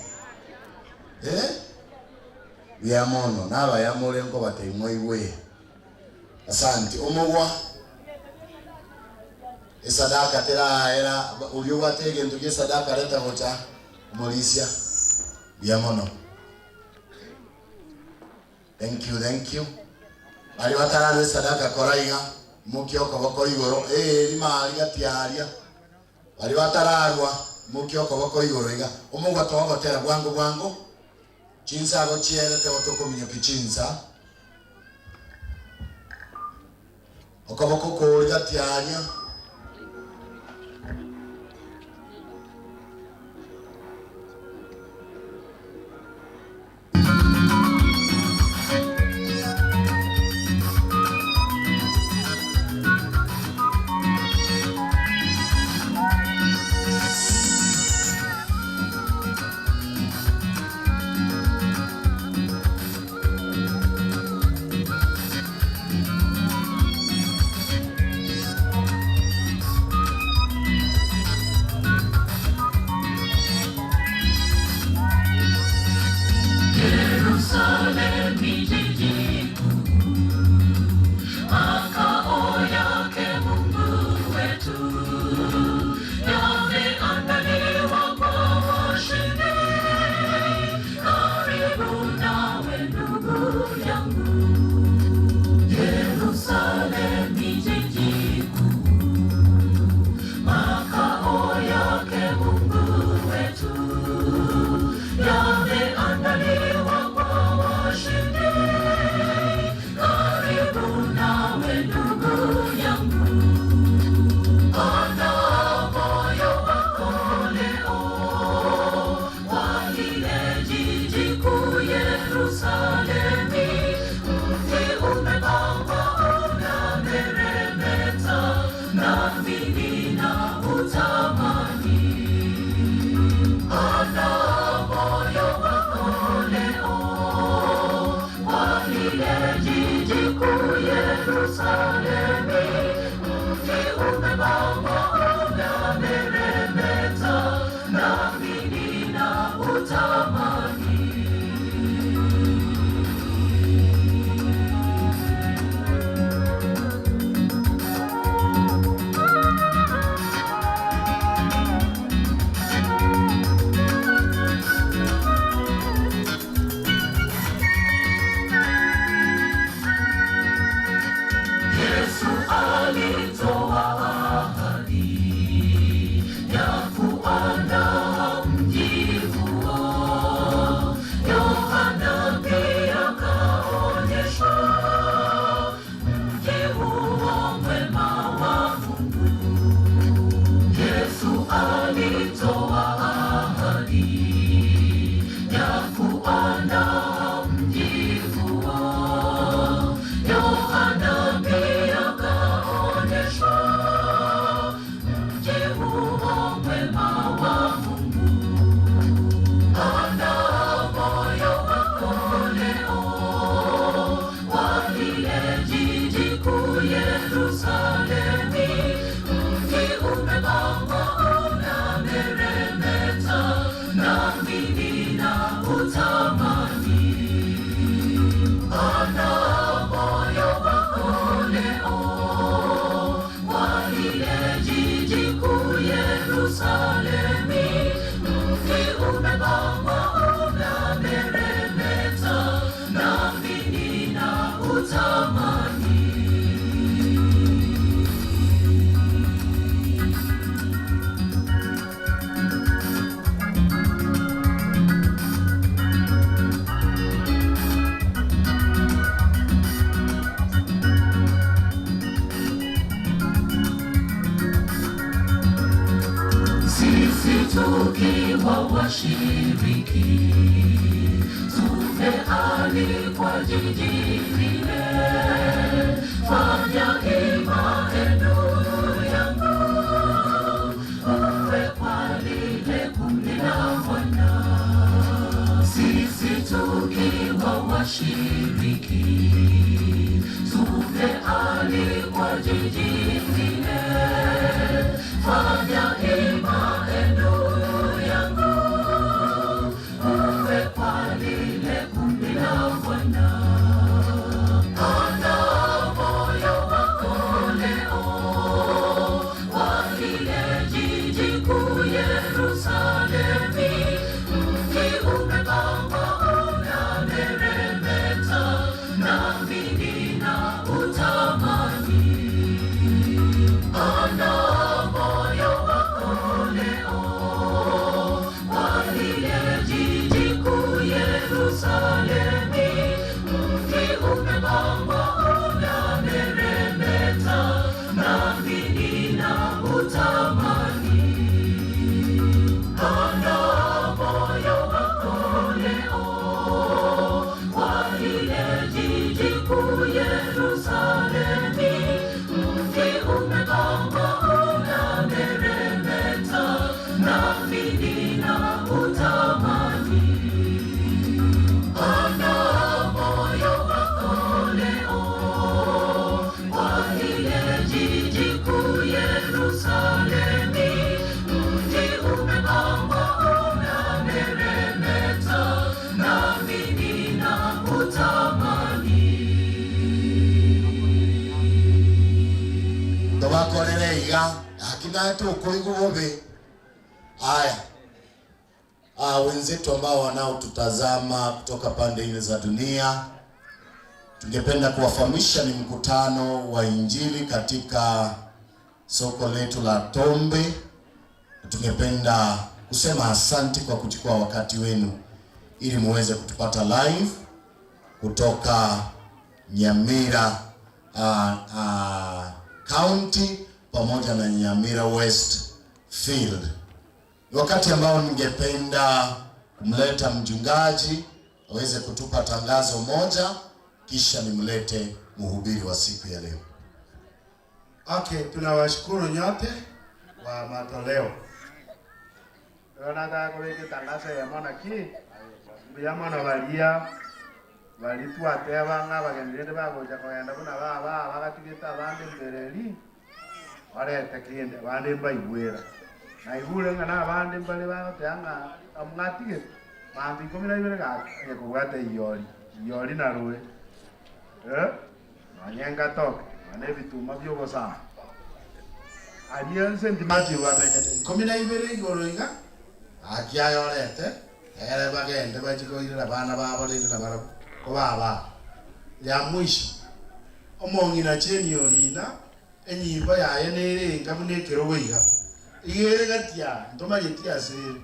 byamono naba yamole nko bataimwe. Asante omugwa esadaka tera era uliowatege ntuge sadaka leta hota molisia byamono. Thank you, thank you. Bali batararwe sadaka koraiga mukioko boko igoro rima rigatiaria. Bali batararwa mukioko boko igoro iga omugwa togotera bwango bwango chinsa go chiere te otokominyo kichinsa okoboko korigatiaria. Tukiwa washiriki tumealikwa jiji lile, fanya hima ndugu yangu, uwe kwa lile kundi la Bwana. Sisi tukiwa washiriki tumealikwa jiji lile, fanya hima ndugu Yerusalemi, mji umepambwa unameremeta, nami ninautamani. Andaa moyo wako leo kwa lile jiji kuu Yerusalemi, mji umepambwa unameremeta, nami ninautamani. Andaa moyo wako leo kwa lile jiji kuu Yerusalemi, mji umepambwa unameremeta, nami ninautamani. Tobakorere iga akina tukuigu bubi. Haya, wenzetu ambao wanaotutazama kutoka pande nne za dunia, tungependa kuwafahamisha ni mkutano wa Injili katika soko letu la Tombe. Tungependa kusema asante kwa kuchukua wakati wenu ili muweze kutupata live kutoka Nyamira County pamoja na Nyamira West Field. Ni wakati ambao ningependa kumleta mchungaji aweze kutupa tangazo moja, kisha nimlete mhubiri wa siku ya leo. Okay, tunawashukuru nyote kwa matoleo. Nataka kubeka tangazo ya mwana ki mbuya mwana balia balitwateba ng'a bagenderere bagocha kogenda buna baba bagatigete abande mbereri barete kinde abande mbaigwera naigure ng'a na abande mbare bagotea ng'a amng'atigete mambi 12 gakobwata iyori iyori narue nonye ngatoke none ebituma by'obosamba aria nse Matthew bamenyete 12 igoro iga akiayorete ere bagende bachikoirera bana babo rende na barabo ko baba ya mwisho omong'ina cheni orina enyimbo yaye nerenga buna ekerogo iga igere gatia ntomanyeti asere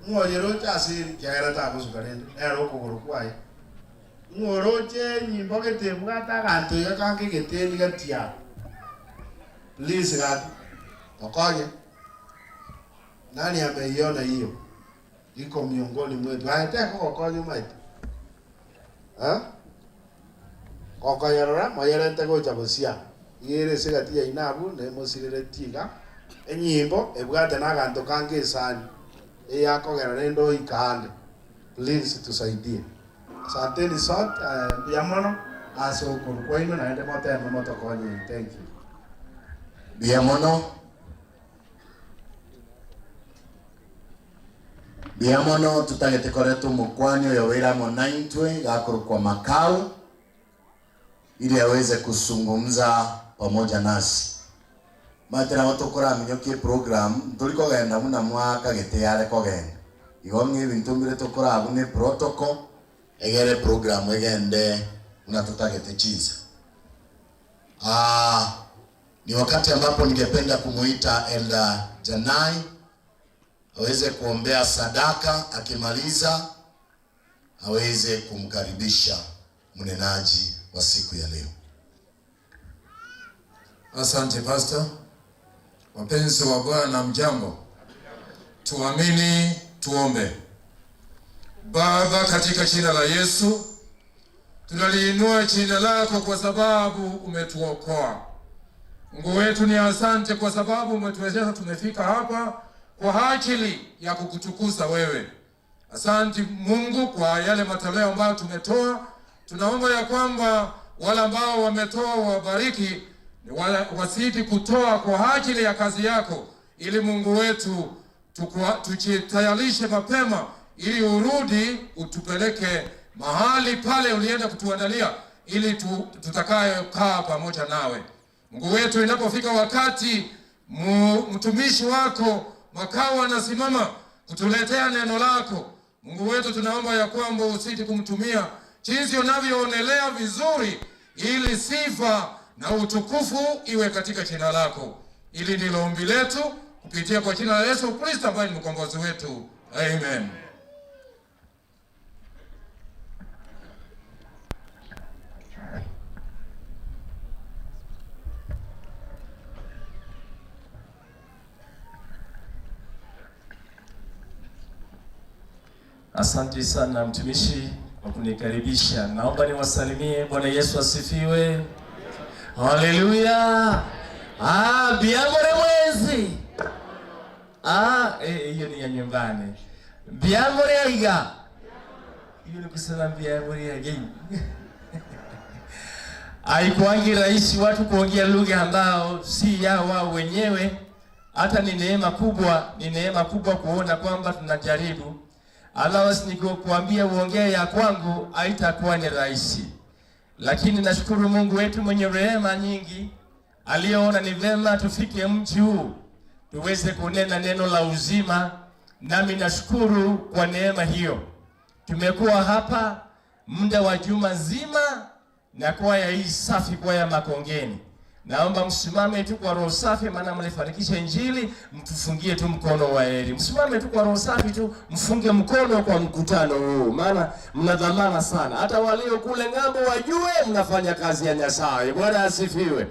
ng'oyero asere kiagera tagosuka rende nere okogoro kwaye ng'oroche enyimbo getebwate aganto iga kange geteni gatia please gati tokonye. Nani ameiona hiyo? Iko miongoni mwetu. Aeteko kokonye maito. Kokonyerora moyerete gocha gosia. Igere se gatia inabu ne mosirere tiga. Enyimbo ebwate naganto kange esani. Eyakogera rendo ikande. Please tusaidie. Asanteni sote mbuya mono ase okoro kwaino naende moteme motokonye. Thank you. Mbuya mono. Mbuya mono tutagete koretwo mukwani oyo wiramo naintwe gakorokwa Makau ili aweze kusungumza pamoja nasi. Matera watokora minyokie program tulikogenda muna mwaka gete yare kogenda. Igo ng'ebintu mbire tokora abune protocol egere program egende muna tutagete chinsa. Ni wakati ambapo ningependa kumuita Elder Janai aweze kuombea sadaka, akimaliza aweze kumkaribisha mnenaji wa siku ya leo. Asante Pastor. Wapenzi wa Bwana, mjambo. Tuamini, tuombe. Baba, katika jina la Yesu tunaliinua jina lako kwa sababu umetuokoa. Mungu wetu ni asante kwa sababu umetuwezesha tumefika hapa kwa ajili ya kukutukuza wewe. Asante Mungu kwa yale matoleo ambayo tumetoa. Tunaomba ya kwamba wale ambao wametoa wabariki, wazidi kutoa kwa ajili ya kazi yako, ili Mungu wetu tujitayarishe mapema ili urudi utupeleke mahali pale ulienda kutuandalia, ili tutakayokaa pamoja nawe. Mungu wetu, inapofika wakati mtumishi wako Makau anasimama kutuletea neno lako, Mungu wetu, tunaomba ya kwamba usiti kumtumia jinsi unavyoonelea vizuri, ili sifa na utukufu iwe katika jina lako. Ili ndilo ombi letu kupitia kwa jina la Yesu Kristo ambaye ni mkombozi wetu. Amen. Asante sana mtumishi kwa kunikaribisha. Naomba niwasalimie. Bwana Yesu asifiwe. Haleluya. Ah, biamore mwezi. Ah, hiyo ni ya nyumbani. Biamore aiga. Hiyo ni kusema biamore again. Haikuangi rahisi watu kuongea lugha ambao si yao wao wenyewe. Hata ni neema kubwa, ni neema kubwa kuona kwamba tunajaribu. Otherwise nikuambia uongee ya kwangu haitakuwa ni rahisi. Lakini nashukuru Mungu wetu mwenye rehema nyingi aliyeona ni vema tufike mji huu tuweze kunena neno la uzima, nami nashukuru kwa neema hiyo. Tumekuwa hapa muda wa juma zima na kwaya hii safi, kwaya Makongeni. Naomba msimame tu kwa roho safi, maana mlifanikisha Injili, mtufungie tu mkono wa heri. Msimame tu kwa roho safi tu, mfunge mkono kwa mkutano huu, maana mna dhamana sana. Hata walio kule ng'ambo wajue mnafanya kazi ya Nyasaye. Bwana asifiwe.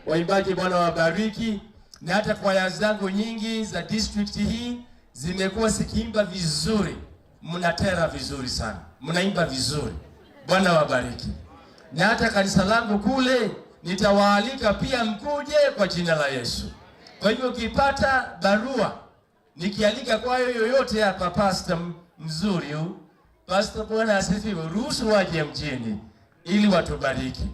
Waimbaji, Bwana wabariki. Na hata kwaya zangu nyingi za district hii zimekuwa zikiimba vizuri, mnatera vizuri sana, mnaimba vizuri. Bwana wabariki. Na hata kanisa langu kule nitawaalika pia mkuje kwa jina la Yesu. Kwa hivyo ukipata barua nikialika kwayo yoyote hapa, pastor mzuri huyu, pastor, Bwana asifiwe, ruhusu waje mjini ili watubariki.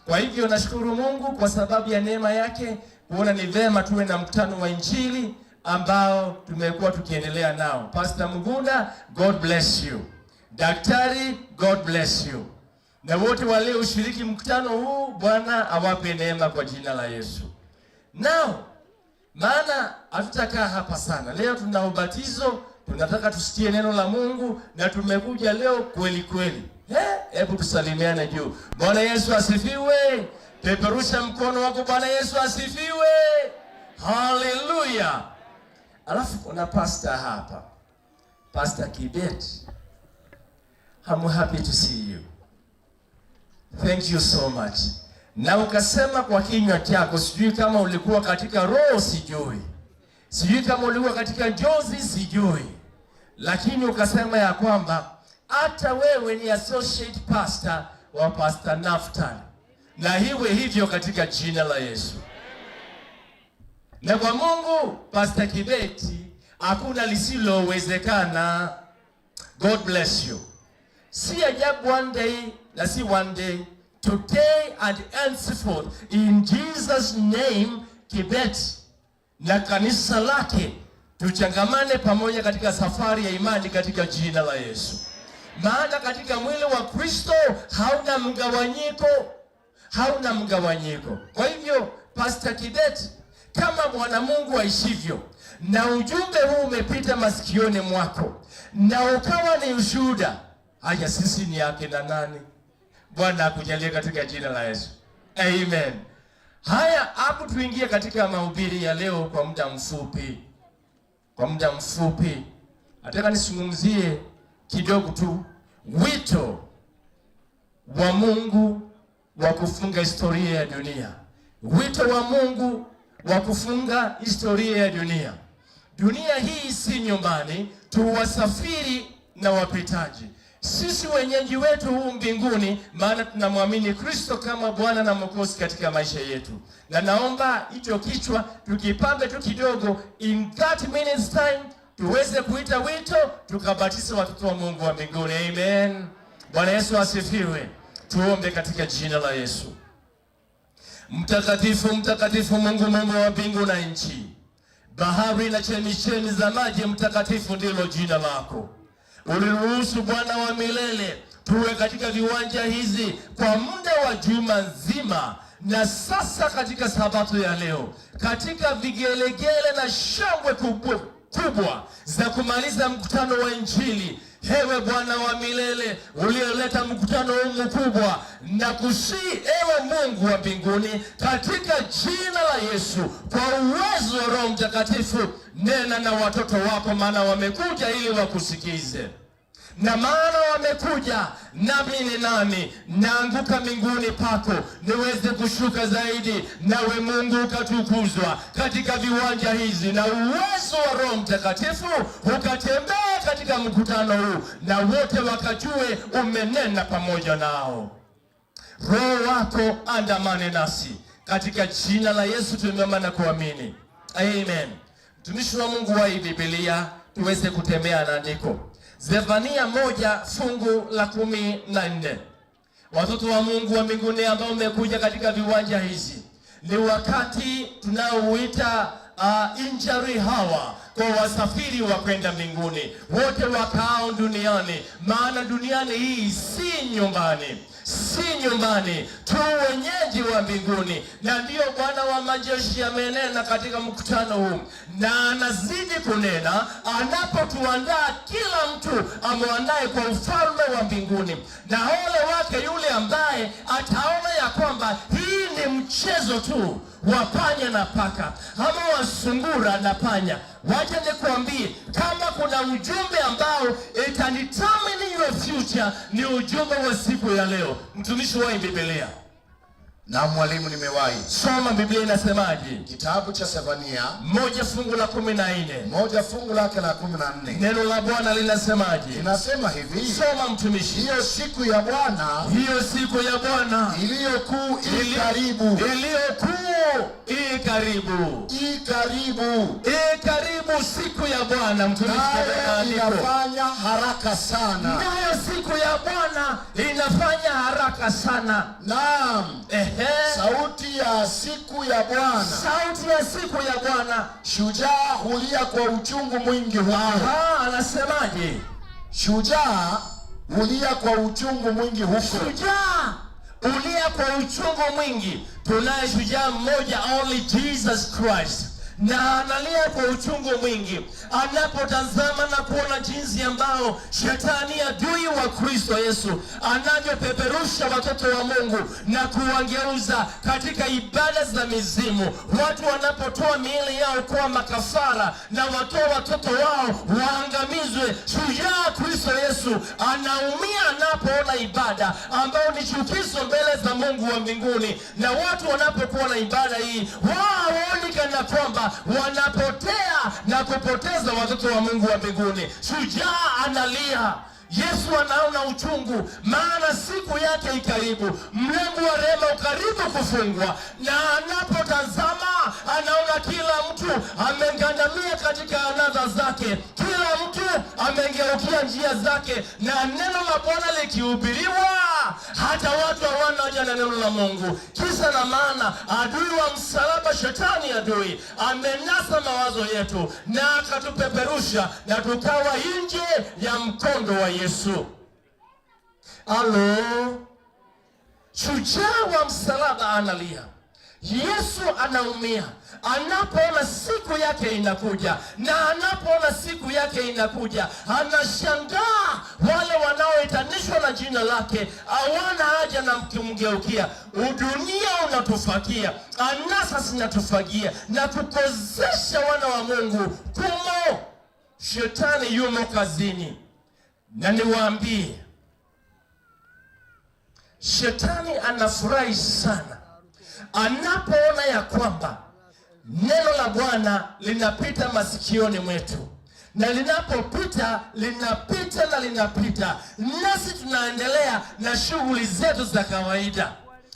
Kwa hivyo nashukuru Mungu kwa sababu ya neema yake kuona ni vema tuwe na mkutano wa Injili ambao tumekuwa tukiendelea nao. Pastor Mugunda, God bless you. Daktari, God bless you. Na wote walioshiriki mkutano huu, Bwana awape neema kwa jina la Yesu. Now, maana hatutakaa hapa sana. Leo tuna ubatizo, tunataka tusikie neno la Mungu na tumekuja leo kweli kweli. Hebu tusalimiane juu. Bwana Yesu asifiwe. Peperusha mkono wako. Bwana Yesu asifiwe. Haleluya. Alafu kuna pastor hapa. Pastor Kibet. I'm happy to see you. Thank you so much. Na ukasema kwa kinywa chako, sijui kama ulikuwa katika roho, sijui. Sijui kama ulikuwa katika njozi, sijui. Lakini ukasema ya kwamba hata wewe ni associate pastor wa Pastor Naftali. Na iwe hivyo katika jina la Yesu. Na kwa Mungu, Pastor Kibeti, hakuna lisilowezekana. God bless you. Si ajabu one day, na si one day, today and henceforth, in Jesus name, Kibet na kanisa lake tuchangamane pamoja katika safari ya imani katika jina la Yesu. Maana katika mwili wa Kristo hauna mgawanyiko, hauna mgawanyiko. Kwa hivyo Pastor Kibet, kama Bwana Mungu aishivyo, na ujumbe huu umepita masikioni mwako na ukawa ni ushuhuda, haya sisi ni yake na nani? Bwana akujalie katika jina la Yesu. Amen. Haya, hapo tuingie katika mahubiri ya leo kwa muda mfupi. Kwa muda mfupi nataka nisungumzie kidogo tu wito wa Mungu wa kufunga historia ya dunia. Wito wa Mungu wa kufunga historia ya dunia. Dunia hii si nyumbani, tuwasafiri na wapitaji. Sisi wenyeji wetu huu mbinguni, maana tunamwamini Kristo kama Bwana na Mwokozi katika maisha yetu. Na naomba hicho kichwa tukipambe tu kidogo, in 30 minutes time tuweze kuita wito tukabatiza watoto wa Mungu wa mbinguni. Amen. Bwana Yesu asifiwe. Tuombe katika jina la Yesu. Mtakatifu, mtakatifu Mungu, Mungu wa mbingu na nchi, bahari na chemichemi za maji, mtakatifu ndilo jina lako. Uliruhusu Bwana wa milele tuwe katika viwanja hizi kwa muda wa juma nzima, na sasa katika sabato ya leo, katika vigelegele na shangwe kubwa za kumaliza mkutano wa Injili, Ewe Bwana wa milele uliyeleta mkutano huu mkubwa, na kusii ewe Mungu wa mbinguni, katika jina la Yesu, kwa uwezo wa Roho Mtakatifu, nena na watoto wako, maana wamekuja ili wakusikize. Na maana wamekuja, nami ni nani? Naanguka miguuni pako niweze kushuka zaidi, nawe Mungu ukatukuzwa katika viwanja hizi, na uwezo wa Roho Mtakatifu ukatembea katika mkutano huu, na wote wakajue umenena pamoja nao. Roho wako andamane nasi katika jina la Yesu tumeomba na kuamini, amen. Mtumishi wa Mungu wa hii Biblia tuweze kutembea na andiko Zefania 1 fungu la 14. Watoto wa Mungu wa mbinguni ambao umekuja katika viwanja hizi, ni wakati tunaouita injury hour kwa wasafiri wa kwenda mbinguni, wote wakaao duniani, maana duniani hii si nyumbani, si nyumbani tu, wenyeji wa mbinguni. Na ndiyo Bwana wa majeshi amenena katika mkutano huu, na anazidi kunena anapotuandaa, kila mtu amwandae kwa ufalme wa mbinguni. Na ole wake yule ambaye ataona ya kwamba hii ni mchezo tu wa panya na paka ama wa sungura na panya. Wacha nikuambie, kama kuna ujumbe ambao itadetermine your future ni ujumbe wa siku ya leo. Mtumishi wa Biblia. Na mwalimu, nimewahi. Soma Biblia inasemaje? Kitabu cha Sefania 1 fungu la 14. 1 fungu lake la 14. Neno la Bwana linasemaje? Linasema hivi. Soma, mtumishi. Hiyo siku ya Bwana, Hiyo siku ya Bwana iliyo kuu i karibu, iliyo kuu i karibu, i karibu, i karibu, siku ya Bwana. Mtumishi, nayo andiko. inafanya haraka sana. Nayo siku ya Bwana inafanya haraka sana. Naam, Ehe. Sauti ya siku ya Bwana, Sauti ya siku ya Bwana. Shujaa hulia kwa uchungu mwingi huko. Aha, anasemaje? Shujaa hulia kwa uchungu mwingi huko. Shujaa ulia kwa uchungu mwingi. Tunaye shujaa mmoja, only Jesus Christ, na analia kwa uchungu mwingi anapotazama na kuona jinsi ambao shetani adui wa Kristo Yesu anavyopeperusha watoto wa Mungu na kuwageuza katika ibada za mizimu, watu wanapotoa miili yao kuwa makafara na watoa watoto wao waangamizwe. Shujaa Kristo Yesu anaumia anapoona ibada ambayo ni chukizo mbele za Mungu wa mbinguni, na watu wanapokuwa na ibada hii wao hawaoni kana kwamba wanapotea na kupoteza watoto wa Mungu wa mbinguni. Shujaa analia. Yesu anaona uchungu, maana siku yake ikaribu, mlango wa rehema ukaribu kufungwa, na anapotazama anaona kila mtu amegandamia katika anasa zake, kila mtu amegeukia njia zake, na neno la Bwana likihubiriwa, hata watu hawana haja na neno la Mungu. Kisa na maana, adui wa msalaba, shetani adui, amenasa mawazo yetu na akatupeperusha na tukawa nje ya mkondo wa Yesu. Alo, shujaa wa msalaba analia. Yesu anaumia anapoona siku yake inakuja, na anapoona siku yake inakuja, anashangaa wale wanaoitanishwa na jina lake hawana haja na kumgeukia. Udunia unatufagia, anasa zinatufagia na kukozesha wana wa Mungu kumo. Shetani yumo kazini, na niwaambie, shetani anafurahi sana anapoona ya kwamba neno la Bwana linapita masikioni mwetu, na linapopita linapita na linapita, nasi tunaendelea na shughuli zetu za kawaida.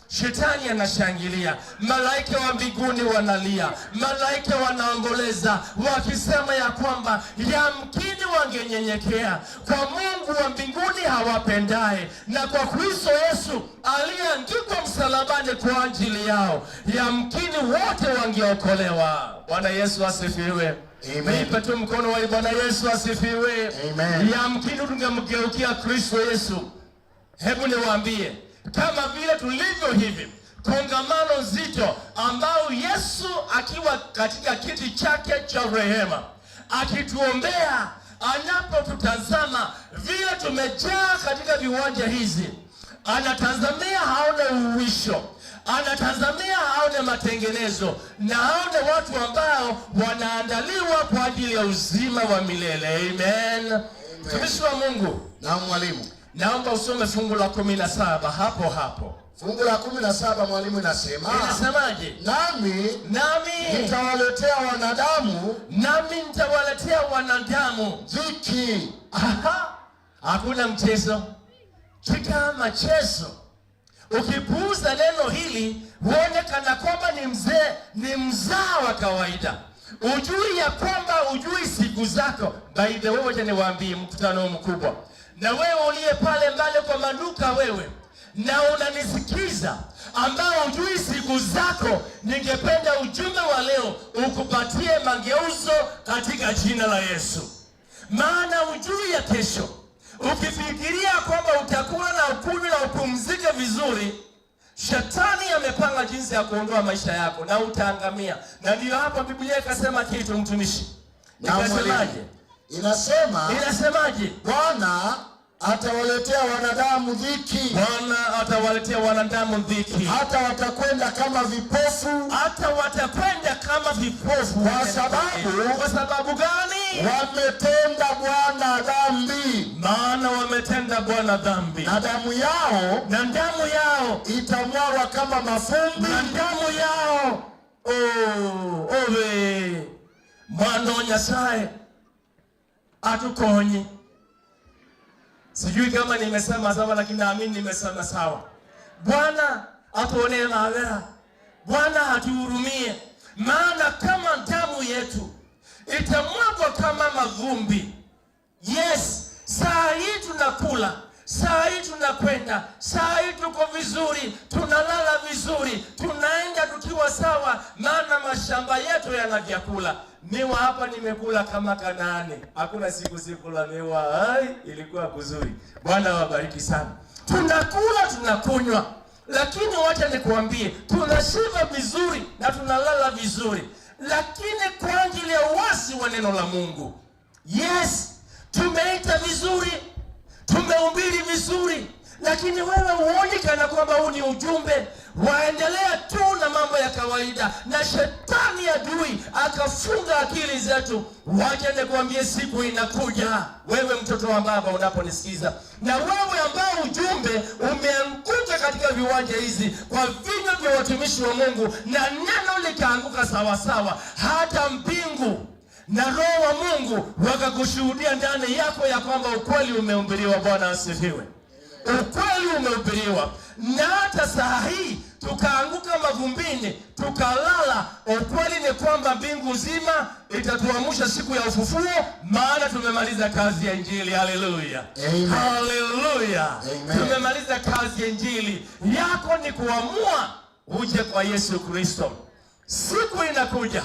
Shetani anashangilia, malaika wa mbinguni wanalia, malaika wanaomboleza wakisema ya kwamba yamkini wangenyenyekea kwa Mungu wa mbinguni hawapendaye na kwa Kristo Yesu aliyeangikwa msalabani kwa ajili yao, yamkini wote wangeokolewa. Bwana Yesu asifiwe. Amen. Nipe tu mkono wa Bwana Yesu asifiwe. Amen. Yamkini tungemgeukia Kristo Yesu. Hebu niwaambie, kama vile tulivyo hivi, kongamano nzito ambao Yesu akiwa katika kiti chake cha rehema akituombea, anapotutazama vile tumejaa katika viwanja hizi, anatazamia haone uwisho, anatazamia aone matengenezo na aone watu ambao wanaandaliwa kwa ajili ya uzima wa milele. Amen. Mtumishi wa Mungu. Na mwalimu. Naomba usome fungu la 17 hapo hapo. Fungu la 17 mwalimu inasema. Inasemaje? Nami nitawaletea wanadamu, nami nitawaletea wanadamu dhiki. Aha. Hakuna mchezo. Kama machezo. Ukipuuza neno hili huone kana kwamba ni mzee, ni mzaa wa kawaida. Ujui ya kwamba ujui siku zako. By the way, wacha niwaambie mkutano mkubwa. Na wewe uliye pale mbele kwa maduka wewe na unanisikiza ambao ujui siku zako, ningependa ujumbe wa leo ukupatie mageuzo katika jina la Yesu. Maana ujui ya kesho. Ukifikiria kwamba utakula na ukunywe na upumzike vizuri, shetani amepanga jinsi ya kuondoa maisha yako na utaangamia. Na ndio hapa Biblia ikasema kitu, mtumishi. Ikasemaje? Inasema, inasemaje? Bwana atawaletea wanadamu dhiki. Bwana atawaletea wanadamu dhiki. Hata watakwenda kama vipofu. Hata watakwenda kama vipofu. Kwa sababu, kwa sababu gani? Wametenda Bwana dhambi. Maana wametenda Bwana dhambi. Na damu yao, na damu yao itamwagwa kama mafumbi. Na damu yao. Oh, owe. Mwana Nyasaye atukonye. Sijui kama nimesema sawa, lakini naamini nimesema sawa. Bwana atuonee maabara. Bwana atuhurumie. Maana kama damu yetu itamwagwa kama mavumbi. Yes, saa hii tunakula, saa hii tunakwenda, saa hii tuko vizuri, tunalala vizuri, tunaenda tukiwa sawa, maana mashamba yetu yana vyakula. Miwa hapa nimekula kama Kanaani. Hakuna siku sikula miwa. Ai, ilikuwa kuzuri. Bwana wabariki sana. Tunakula, tunakunywa. Lakini wacha nikuambie, tunashiba vizuri na tunalala vizuri. Lakini kwa ajili ya uasi wa neno la Mungu. Yes, tumeita vizuri, tumehubiri vizuri, lakini wewe huoni kana kwamba huu ni ujumbe. Waendelea tu na mambo ya kawaida, na shetani adui akafunga akili zetu. Wacha nikwambie, siku inakuja, wewe mtoto wa baba unaponisikiza, na wewe ambao ujumbe umeanguka katika viwanja hizi kwa vinywa vya watumishi wa Mungu, na neno likaanguka sawasawa, hata mbingu na Roho wa Mungu wakakushuhudia ndani yako ya kwamba ukweli umehubiriwa. Bwana asifiwe. Ukweli umehubiriwa. Na hata saa hii tukaanguka mavumbini, tukalala, ukweli ni kwamba mbingu nzima itatuamsha siku ya ufufuo, maana tumemaliza kazi ya Injili. Haleluya. Haleluya. Tumemaliza kazi ya Injili. Yako ni kuamua uje kwa Yesu Kristo. Siku inakuja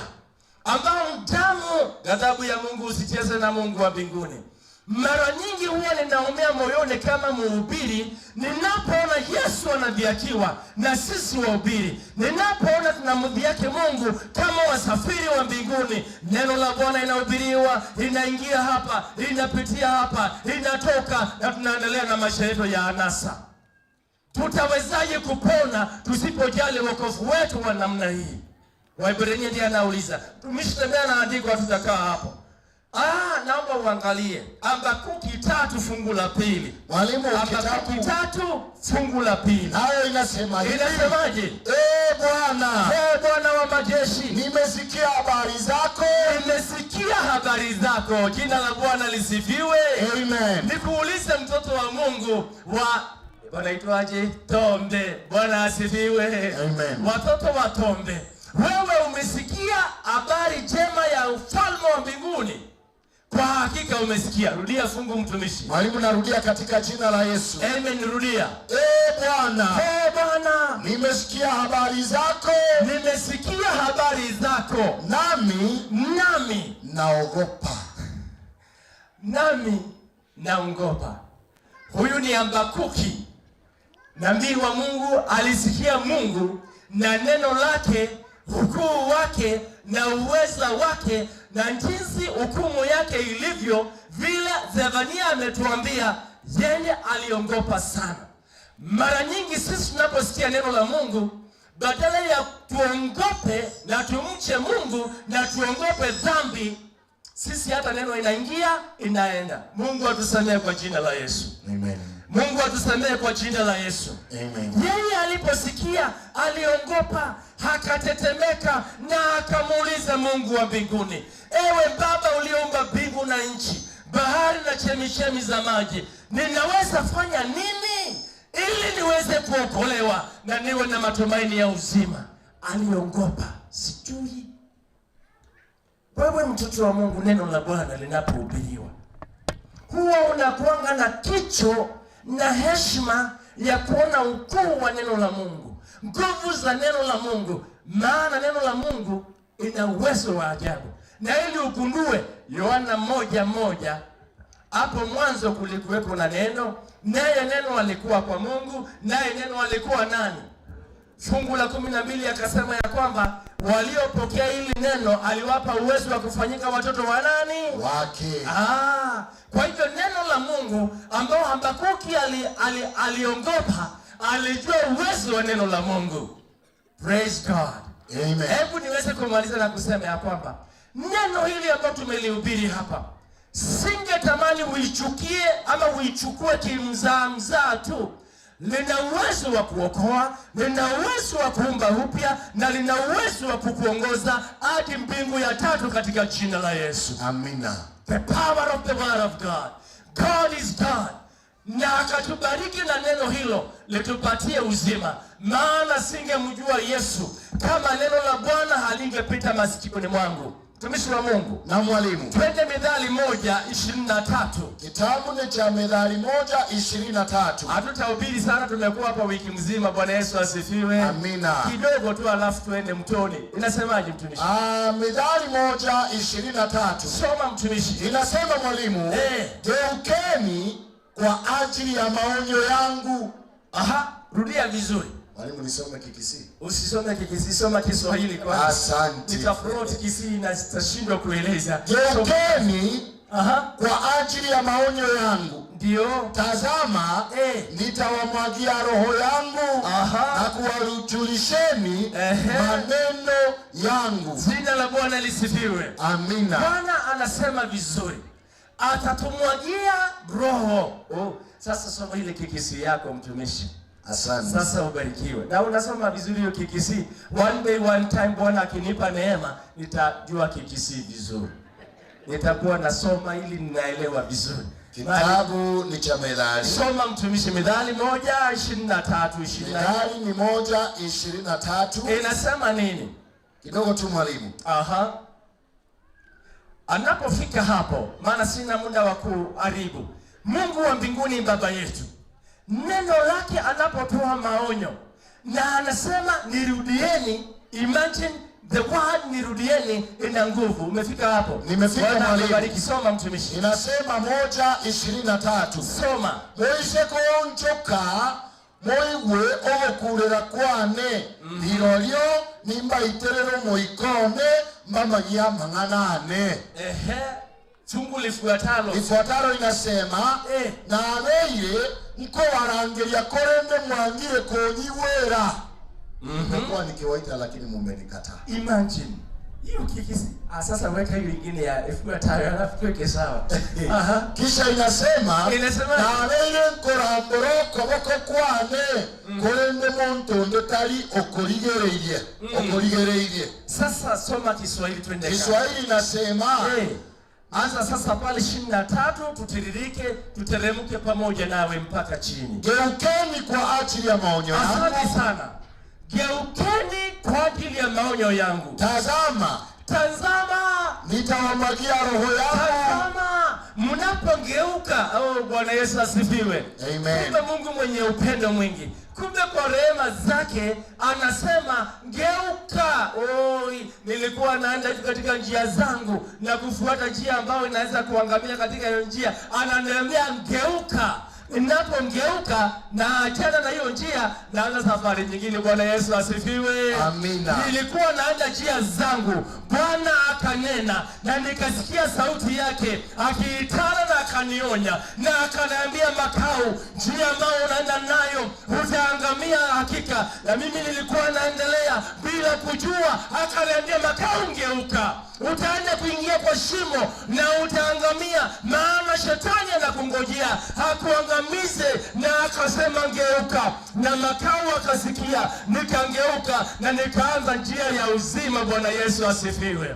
ambao damu, ghadhabu ya Mungu, usicheze na Mungu wa mbinguni. Mara nyingi huwa ninaumia moyoni kama mhubiri ninapoona Yesu anadhihakiwa na sisi wahubiri, ninapoona tunamdhihaki Mungu kama wasafiri wa mbinguni. Neno la Bwana inahubiriwa, inaingia hapa, inapitia hapa, inatoka, na tunaendelea na maisha yetu ya anasa. Tutawezaje kupona tusipojali wokovu wetu wa namna hii? Waebrania ndiye anauliza. Mtumishi tembea na andiko, hatutakaa hapo. Naomba uangalie Habakuki 3 fungu la 2. Mwalimu, Habakuki 3 fungu la 2. Nayo inasema hivi. Inasemaje? Ee Bwana, Ee Bwana wa majeshi, nimesikia habari zako. Nimesikia habari zako. Jina la Bwana lisifiwe. Amen. Nikuulize mtoto wa Mungu wa wanaitwaje? Tombe. Bwana asifiwe. Amen. Watoto wa Tombe, wewe umesikia habari njema ya ufalme wa mbinguni? Kwa hakika umesikia. Rudia fungu, mtumishi. Mwalimu, narudia katika jina la Yesu. Amen, rudia. Ee Bwana, Ee Bwana, nimesikia habari zako. Nimesikia habari zako. Nami naogopa. Nami naogopa. Huyu ni Habakuki, nabii wa Mungu. Alisikia Mungu na neno lake, ukuu wake na uweza wake, na jinsi hukumu yake ilivyo, vile Zefania ametuambia, yeye aliongopa sana. Mara nyingi sisi tunaposikia neno la Mungu, badala ya tuongope na tumche Mungu na tuongope dhambi, Sisi hata neno inaingia inaenda. Mungu atusamehe kwa jina la Yesu. Amen. Mungu atusamehe kwa jina la Yesu. Amen. Yeye aliposikia aliongopa, akatetemeka na akamuuliza Mungu wa mbinguni, ewe Baba uliumba mbingu na nchi, bahari na chemichemi za maji, ninaweza fanya nini ili niweze kuokolewa na niwe na matumaini ya uzima? Aliongopa. Sijui wewe mtoto wa Mungu, neno la Bwana linapohubiriwa huwa unakuanga na kicho na heshima ya kuona ukuu wa neno la Mungu, nguvu za neno la Mungu, maana neno la Mungu ina uwezo wa ajabu. Na ili ugundue, Yohana 1:1, hapo mwanzo kulikuwepo na neno, naye neno alikuwa kwa Mungu, naye neno alikuwa nani? Fungu la 12 akasema ya kwamba waliopokea hili neno aliwapa uwezo wa kufanyika watoto wa nani? Wake. Kwa hivyo neno la Mungu ambao Habakuki aliongopa, alijua uwezo wa neno la Mungu. Praise God. Amen. Hebu niweze kumaliza na kusema ya kwamba neno hili ambalo tumelihubiri hapa, singetamani uichukie ama uichukue kimzaa mzaa tu. Lina uwezo wa kuokoa, lina uwezo wa kuumba upya, na lina uwezo wa kukuongoza hadi mbingu ya tatu katika jina la Yesu. Amina. The power of the word of God. God is God. Na akatubariki na neno hilo litupatie uzima. Maana singemjua Yesu kama neno la Bwana halingepita masikioni mwangu. Mtumishi wa Mungu na mwalimu, twende Mithali 1:23. Kitabu ni cha Mithali 1:23. Hatutahubiri sana, tumekuwa hapa wiki mzima. Bwana Yesu asifiwe. Amina. Kidogo tu alafu tuende mtoni. Inasemaje mtumishi? Mithali 1:23. Soma mtumishi. Inasema mwalimu, geukeni kwa ajili ya maonyo yangu. Aha, rudia vizuri. Mwalimu, nisome Kikisii? Usisome Kikisii, soma Kiswahili kwanza. Asante. Nitafroti Kisii na sitashindwa kueleza. Geukeni kwa ajili ya maonyo yangu. Ndio. Tazama, nitawamwagia roho yangu na kuwajulisheni maneno yangu. Jina la Bwana lisifiwe. Amina. Bwana anasema vizuri, atatumwagia roho. Sasa soma ile Kikisii yako mtumishi. Asante. Sasa ubarikiwe. Na unasoma vizuri hiyo Kikisii. One day one time Bwana akinipa neema nitajua Kikisii vizuri. Nitakuwa nasoma ili ninaelewa vizuri. Kitabu ni cha Mithali. Soma mtumishi, Mithali 1:23. Mithali ni 1:23. Inasema nini? Kidogo tu mwalimu. Aha. Anapofika hapo, maana sina muda wa kuharibu. Mungu wa mbinguni Baba yetu, neno lake anapotoa maonyo na anasema nirudieni. Imagine the word nirudieni ina nguvu. Umefika hapo? Nimefika mwalimu. Bariki. Soma mtumishi. Inasema 1:23. Soma. Moise kuonjoka moigwe ogokurera kwane riroryo nimbaiterero moikone mbamanyi mang'anane. Ehe. Fungu lifuatalo. Lifuatalo inasema nabeire nkowarangeria korende mwangire konyiwera. Nimekuwa nikiwaita lakini mumenikataa. Imagine. Hiyo Kikisii. Sasa weka hiyo nyingine ya ifuatayo alafu tuweke sawa. Kisha inasema nabeire nkorambora okoboko kwane korende muntu tali okorigereirie. Okorigereirie. Sasa soma Kiswahili twende. Kiswahili inasema Anza sasa pale 23, tutiririke, tuteremke pamoja nawe mpaka chini. Geukeni kwa ajili ya maonyo yangu. Asante sana. Geukeni kwa ajili ya maonyo yangu. Tazama, tazama, nitawamwagia roho yangu. Tazama, mnapogeuka. Oh, Bwana Yesu asifiwe. Amen. Kumbe Mungu mwenye upendo mwingi, kumbe kwa rehema zake anasema geuka. Oi, nilikuwa naenda katika njia zangu na kufuata njia ambayo inaweza kuangamia katika hiyo njia. Ananiambia geuka. Ninapogeuka na achana na hiyo njia, naanza safari nyingine. Bwana Yesu asifiwe. Amina. Nilikuwa naenda njia zangu, Bwana akanena na nikasikia sauti yake akiitana na akanionya na akaniambia, Makau, njia ambayo unaenda nayo utaangamia hakika. Na mimi nilikuwa naendelea barabara bila kujua, akaniambia Makau, ngeuka, utaenda kuingia kwa shimo na utaangamia, maana shetani anakungojea akuangamize. Na akasema ngeuka, na Makau akasikia, nikangeuka na nikaanza njia ya uzima. Bwana Yesu asifiwe.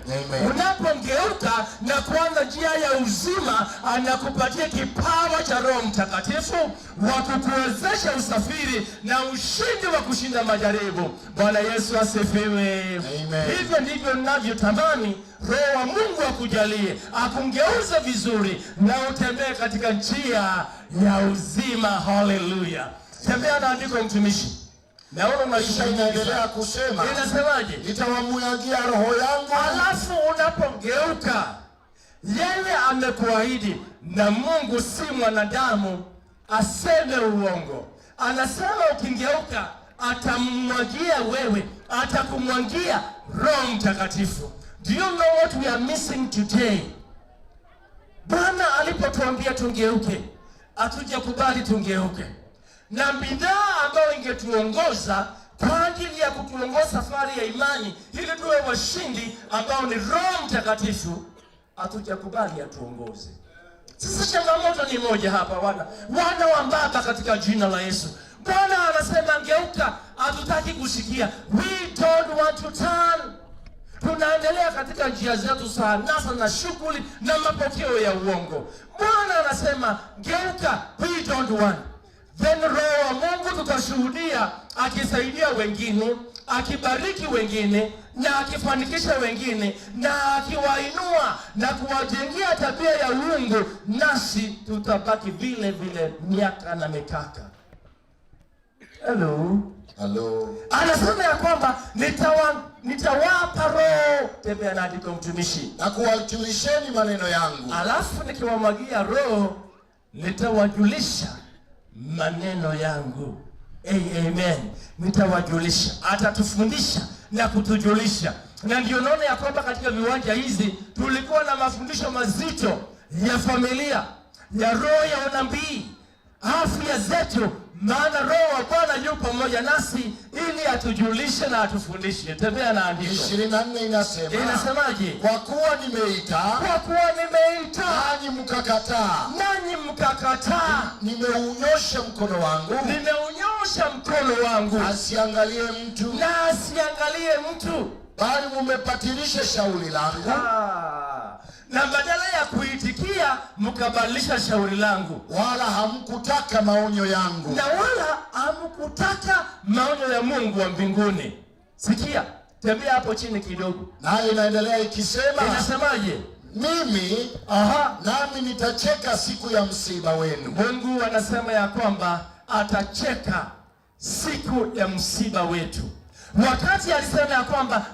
Unapongeuka na kuanza njia ya uzima, anakupatia kipawa cha Roho Mtakatifu wa kukuwezesha usafiri na ushindi wa kushinda majaribu. Bwana Yesu asifiwe. Hivyo ndivyo ninavyotamani Roho wa Mungu akujalie, akungeuze vizuri na utembee katika njia ya uzima. Haleluya. Tembea na andiko, mtumishi. Naona Kisha unashika inaendelea kusema, Inasemaje? Nitawamwagia roho yangu. Alafu unapogeuka, yeye amekuahidi, na Mungu si mwanadamu aseme uongo. Anasema ukingeuka atamwagia wewe, atakumwagia Roho Mtakatifu. Do you know what we are missing today? Bwana alipotuambia tungeuke, hatujakubali tungeuke, na bidhaa ambayo ingetuongoza kwa ajili ya kutuongoza safari ya imani ili tuwe washindi ambao ni Roho Mtakatifu, hatujakubali atuongoze. Sasa changamoto ni moja hapa, wana wa Baba, katika jina la Yesu. Bwana anasema ngeuka, hatutaki kusikia. We don't want to turn. Tunaendelea katika njia zetu za anasa na shughuli na mapokeo ya uongo. Bwana anasema geuka, we don't want. Then Roho wa Mungu tutashuhudia akisaidia wengine, akibariki wengine na akifanikisha wengine na akiwainua na kuwajengea tabia ya uungu, nasi tutabaki vile vile miaka na mikaka. Hello. Hello. Anasema ya kwamba nitawapa roho, tembea na andiko mtumishi, na kuwajulisheni maneno yangu. Alafu nikiwamwagia roho nitawajulisha maneno yangu. Hey, amen. Nitawajulisha, atatufundisha na kutujulisha. Na ndio naona ya kwamba katika viwanja hizi tulikuwa na mafundisho mazito ya familia, ya roho ya unabii, afya zetu, maana Roho wa Bwana yu pamoja nasi ili atujulishe na atufundishe. Tembea na andiko. 24 inasema, Inasemaje? Kwa kuwa nimeita, kwa kuwa nimeita, nanyi mkakataa, nanyi mkakataa, nimeunyosha mkono wangu, nimeunyosha mkono wangu, asiangalie mtu, na asiangalie mtu, bali mumepatilisha shauri langu. Na badala ya kuitikia mkabadilisha shauri langu, wala hamkutaka maonyo yangu, na wala hamkutaka maonyo ya Mungu wa mbinguni. Sikia, tembea hapo chini kidogo. Nayo inaendelea ikisema, inasemaje? Mimi, nami nitacheka siku ya msiba wenu. Mungu anasema ya kwamba atacheka siku ya msiba wetu. Wakati alisema ya kwamba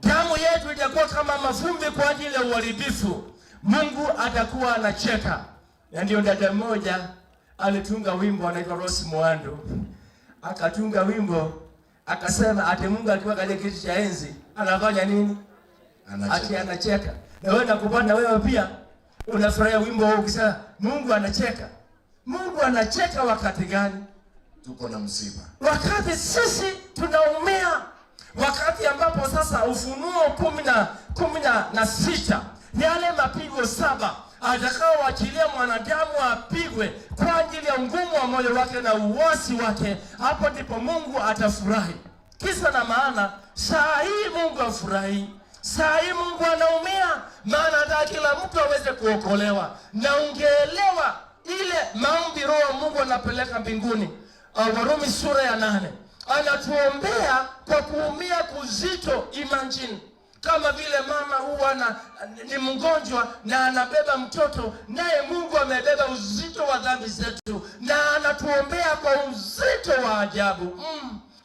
damu yetu itakuwa kama mavumbi kwa ajili ya uharibifu, Mungu atakuwa anacheka. Na ndio dada mmoja alitunga wimbo anaitwa Rose Muhando. Akatunga wimbo akasema ati Mungu akiwa katika kiti cha enzi anafanya nini? Anacheka. Ati anacheka. Na wewe nakupata wewe pia unafurahia wimbo huu ukisema Mungu anacheka. Mungu anacheka wakati gani? Tuko na msiba. Wakati sisi tunaumia. Wakati ambapo sasa Ufunuo 16 yale mapigo 7 atakaoachilia mwanadamu apigwe kwa ajili ya ugumu wa moyo wake na uasi wake, hapo ndipo Mungu atafurahi. Kisa na maana, saa hii Mungu afurahi, saa hii Mungu anaumia, maana hata kila mtu aweze kuokolewa. Na ungeelewa ile maombi Roho wa Mungu anapeleka mbinguni, Warumi sura ya 8 anatuombea kwa kuumia kuzito. Imagine kama vile mama huwa ni mgonjwa na anabeba mtoto, naye Mungu amebeba uzito wa dhambi zetu na anatuombea kwa uzito wa ajabu.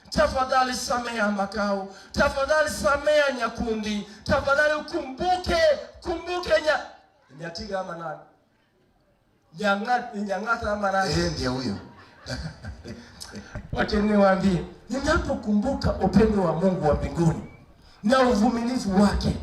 Tafadhali samea Makau, tafadhali samea Nyakundi, tafadhali kumbuke Nyatiga ama nani? Nyang'ata ama nani? Ndiye huyo. Wacha niwaambie, ninapokumbuka upendo wa Mungu wa mbinguni na uvumilivu wake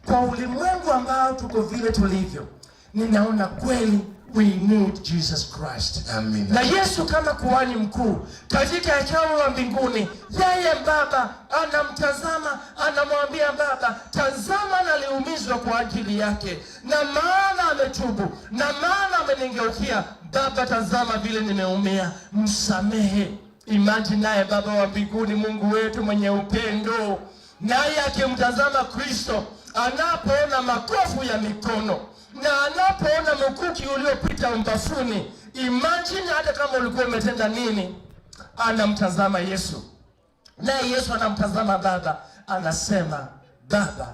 kwa ulimwengu ambao tuko vile tulivyo, ninaona kweli We need Jesus Christ. Amina. Na Yesu kama kuhani mkuu katika hekalu la mbinguni, yeye Baba anamtazama, anamwambia Baba, tazama naliumizwa kwa ajili yake, na maana ametubu, na maana amenigeukia. Baba, tazama vile nimeumia, msamehe. Imagine naye Baba wa mbinguni, Mungu wetu mwenye upendo, naye akimtazama Kristo anapoona makovu ya mikono na anapoona mkuki uliopita mbafuni, imagine hata kama ulikuwa umetenda nini, anamtazama Yesu, naye Yesu anamtazama Baba, anasema Baba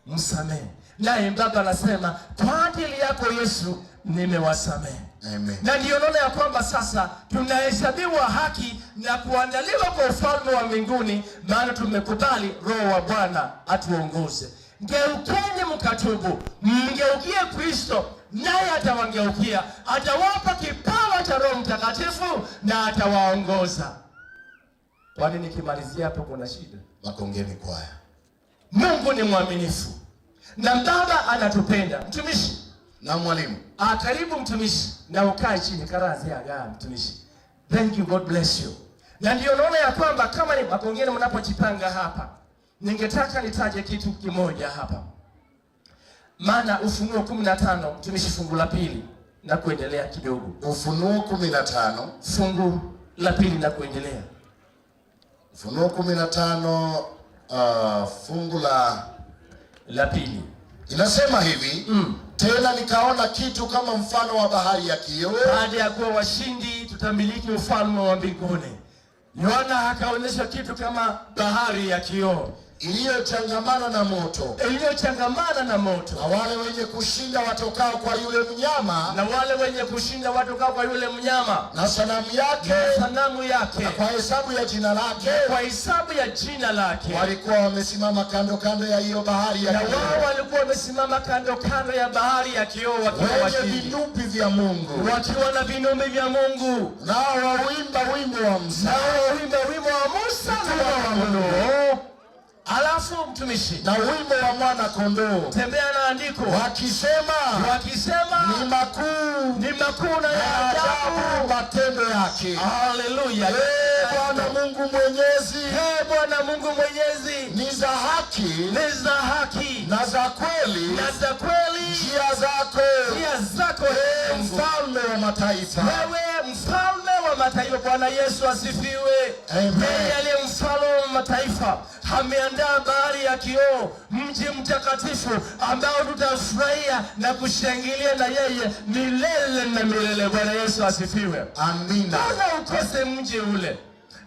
msamehe, naye Baba anasema kwa ajili yako Yesu nimewasamehe. Amen. Na ndiyo naona ya kwamba sasa tunahesabiwa haki na kuandaliwa kwa ufalme wa mbinguni, maana tumekubali Roho wa Bwana atuongoze. Geukeni mkatubu, mgeukie Kristo, naye atawageukia, atawapa kipawa cha Roho Mtakatifu na atawaongoza. Kwani nikimalizia hapo kuna shida? Makongeni kwaya. Mungu ni mwaminifu na Baba anatupenda. Mtumishi na mwalimu. Karibu mtumishi, na ukae chini karazi aga mtumishi. Thank you, God bless you. Na ndio naona ya kwamba kama ni Makongeni mnapojipanga hapa, ningetaka nitaje kitu kimoja hapa. Maana Ufunuo 15 mtumishi, fungu la pili na kuendelea kidogo. Ufunuo 15 fungu la pili na kuendelea. Ufunuo 15 fungu la pili inasema hivi. Tena nikaona kitu kama mfano wa bahari ya kioo. Baada ya kuwa washindi tutamiliki ufalme wa mbinguni. Yohana akaonyesha kitu kama bahari ya kioo iliyochangamana na moto, iliyochangamana na moto, na wale wenye kushinda watokao kwa yule mnyama, na wale wenye kushinda watokao kwa yule mnyama, na sanamu yake, na sanamu yake, na kwa hesabu ya jina lake, kwa hesabu ya jina lake, walikuwa wamesimama kando kando ya hiyo bahari ya na kioo, wao walikuwa wamesimama kando kando ya bahari ya kioo, wakiwa wenye vinubi vya Mungu, wakiwa na vinubi vya Mungu, nao wauimba wimbo wa Musa, nao wauimba wimbo wa Musa na wa Kondoo. Alafu mtumishi, na wimbo wa mwana kondoo. Tembea na andiko, wakisema ni makuu, ni makuu na ya ajabu matendo yake. Haleluya. Ee Bwana Mungu Mwenyezi, ee Bwana Mungu Mwenyezi, ni za haki, ni za haki na za kweli, na za kweli njia zako, njia zako, ee mfalme wa mataifa. Wewe mfalme wa mataifa. Bwana Yesu asifiwe. Yeye aliye mfalme wa mataifa ameandaa bahari ya kioo, mji mtakatifu ambao tutafurahia na kushangilia na yeye milele na milele. Bwana Yesu asifiwe. Amina. Mbona ukose mji ule?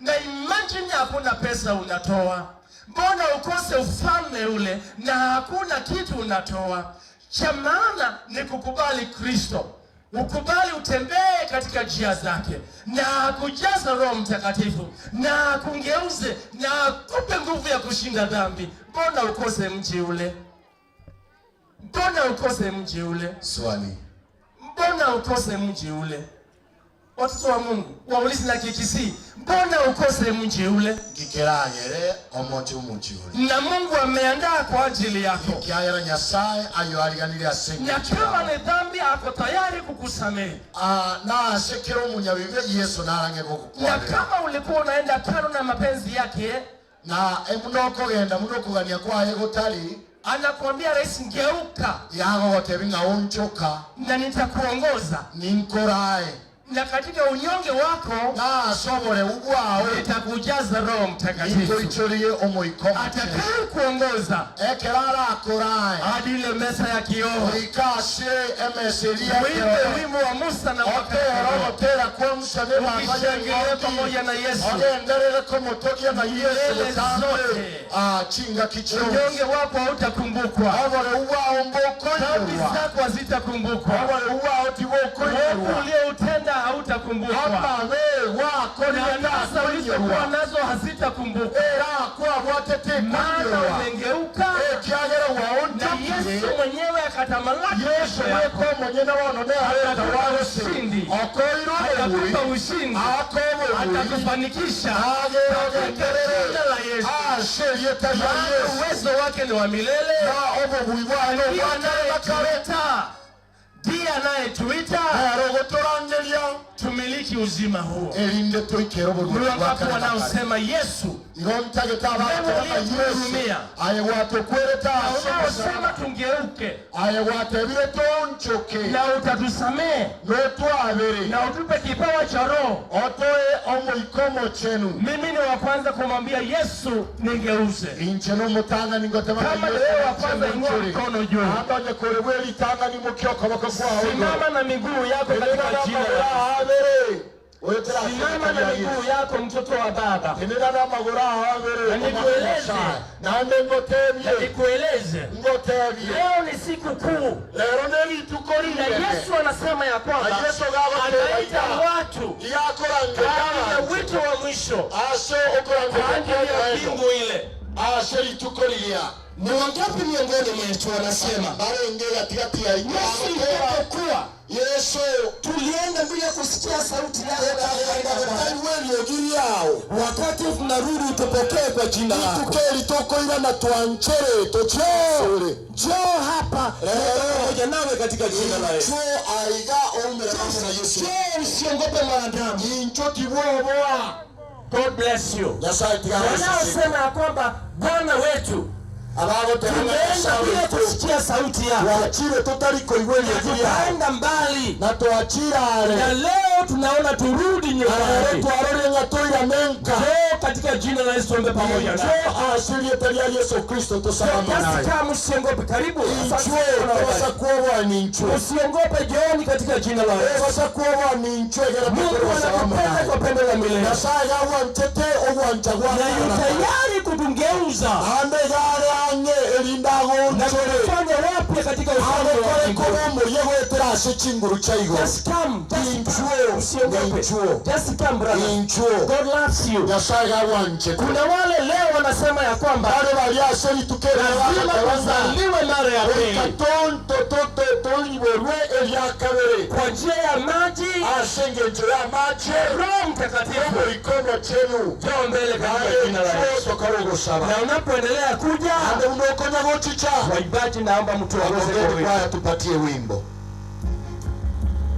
Na imagine hakuna pesa unatoa. Mbona ukose ufalme ule na hakuna kitu unatoa? Cha maana ni kukubali Kristo, ukubali utembee katika njia zake, na akujaza Roho Mtakatifu, na akungeuze, na akupe nguvu ya kushinda dhambi. Mbona ukose mji ule? Mbona ukose mji ule? Swali. Mbona ukose mji ule? Watoto wa Mungu waulizi na Kikisii, mbona ukose mji ule? Kikeragere omochi umuchi ule. Na Mungu ameandaa kwa ajili yako. Kiayera Nyasaye ayo aliganire asenge. Na kama ni dhambi ako tayari kukusamehe. Na asekera omunyabibe Yesu narange gukukwa. Na kama ulikuwa unaenda kando na mapenzi yake, na emunokogenda munokugania kwaye gutari, anakuambia rais, ngeuka. Yago binga unchoka na nitakuongoza. Ninkorae. Na katika unyonge wako na sobole ugwao nitakujaza Roho Mtakatifu. Atakaye kuongoza ekerara akorae hadi ile meza ya kioo, ikashe emeseria wimbe wimbo wa Musa na otera kwa Musa ne ukishangilia pamoja na Yesu, ogenderere komotogia na Yesu zote. Chinga kicho unyonge wako hautakumbukwa, obole ugwao mboko dhambi zako hazitakumbukwa, obole ugwao tibokoirwa, ulioutenda hautakumbukwa, na anasa ulizokuwa nazo hazitakumbukwa, maana umengeuka na Yesu mwenyewe akatamalaki. Ushindi, atakupa ushindi, atakufanikisha katika jina la Yesu. Maana uwezo wake ni wa milele. Ndiye anayetuleta, ndiye anayetuita tumiliki uzima huo. Ni wangapi wanaosema Yesu, wewe uliyetuhurumia na unaosema tungeuke na utatusamehe na utupe kipawa cha Roho, mimi ni wa kwanza kumwambia Yesu nigeuze. Kama ni wewe wa kwanza, inua mkono juu, simama na miguu yako katika jina la Yesu. Simama na miguu yako, mtoto wa Baba, na nikueleze, na nikueleze, leo ni siku kuu, na Yesu anasema ya kwamba anaita watu kwa ajili ya wito wa mwisho, kwa ajili ya mbingu ile. Ni wangapi miongoni mwetu wanasema Yesu ilipokuwa Yesu tulienda bila kusikia sauti yako, wakati tunarudi utupokee kwa jina lako. Njoo hapa pamoja nawe katika jina la Yesu. Njoo, usiogope mwanadamu. God bless you. Wanaosema ya kwamba Bwana wetu tumeenda bila kusikia sauti yako, tukaenda mbali na leo tunaona turudi nyumbani. Njoo katika jina la Yesu tuombe pamoja nawe. Just come, usiogope. Karibu. Usiogope, jioni katika jina la Yesu. Mungu anakupenda kwa pendo la milele na yu tayari kutungeuza na kutufanya wapya katika ufalme wa mbinguni. Just come, just come. Usiogope. Just come, brother. God loves you. Kuna wale leo wanasema ya kwamba lazima tuzaliwe mara ya pili kwa njia ya maji, Roho Mtakatifu. Njoo mbele katika jina la Yesu. Na unapoendelea kuja, waimbaji, naomba mtuongoze kwa wimbo. Tupatie wimbo.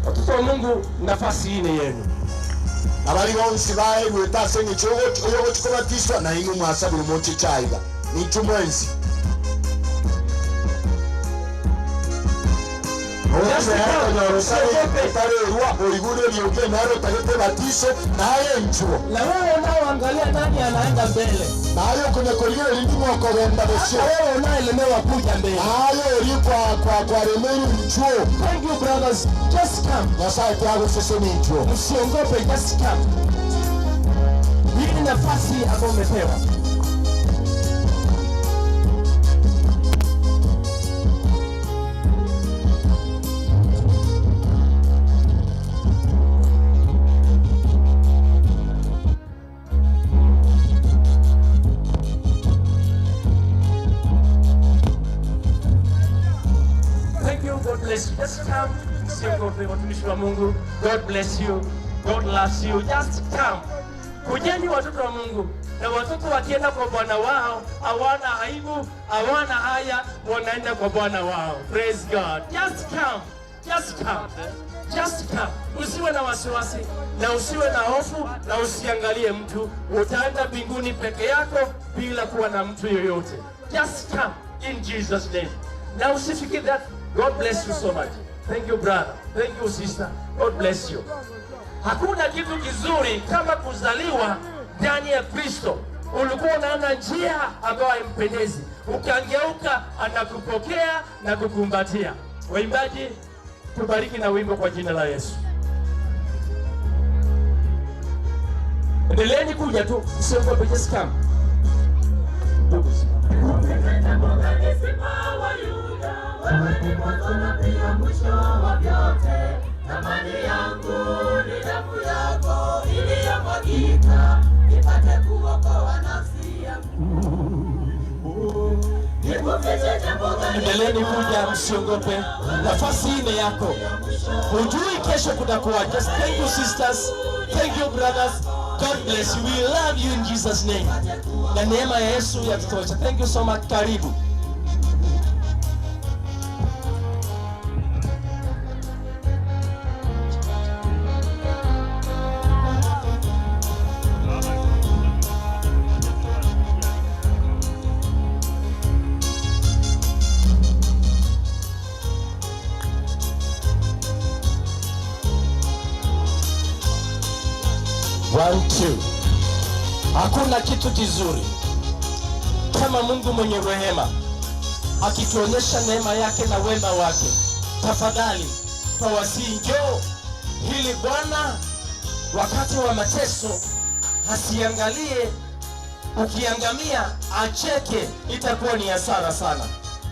Watoto wa Mungu, nafasi hii ni yenu. Abali bonsi baegwete ase eng'encho oyogochikobatiswa na ing'we mwasabire mochichaiga nincho mwensi. Na wewe unaoangalia nani anaenda mbele, hata wewe unaelemewa kuja mbele. Thank you brothers, just come. Msiogope, just come. Hii ni nafasi ambayo umepewa. Thank you, God bless you. Just come. Msiogope, watumishi wa Mungu. God bless you. God loves you. Just come. Kujeni watoto wa Mungu. Na watoto wakienda kwa Bwana wao hawana aibu, hawana haya, wanaenda kwa Bwana wao. Praise God. Just come. Just come. Just come. Usiwe na wasiwasi na usiwe na hofu na usiangalie mtu. Utaenda mbinguni peke yako bila kuwa na mtu yoyote. Just come in Jesus name. Na usifikiri that. God bless you so much. Thank you brother. Thank you sister. God bless you. Hakuna kitu kizuri kama kuzaliwa ndani ya Kristo. Ulikuwa unaona njia ambayo haimpendezi, ukangeuka, anakupokea na kukumbatia. Waimbaji, tubariki na wimbo kwa jina la Yesu. Endeleeni kuja tu, usiogope, just come. Ndugu, Wewe ni mwanzo na pia mwisho wa vyote. Thamani yangu ni damu yako iliyomwagika, ipate kuokoa nafsi yangu. Nikufiche jambo gani? Endeleeni kuja, msiogope. Nafasi hii ni yako. Hujui kesho kutakuwa. Just thank you sisters, thank you brothers. God bless you. We love you in Jesus name. Na neema ya Yesu yatutosha. Thank you so much. Karibu. Hakuna kitu kizuri kama Mungu mwenye rehema akituonyesha neema yake na wema wake. Tafadhali twawasihi, njoo hili Bwana wakati wa mateso hasiangalie ukiangamia, acheke, itakuwa ni hasara sana.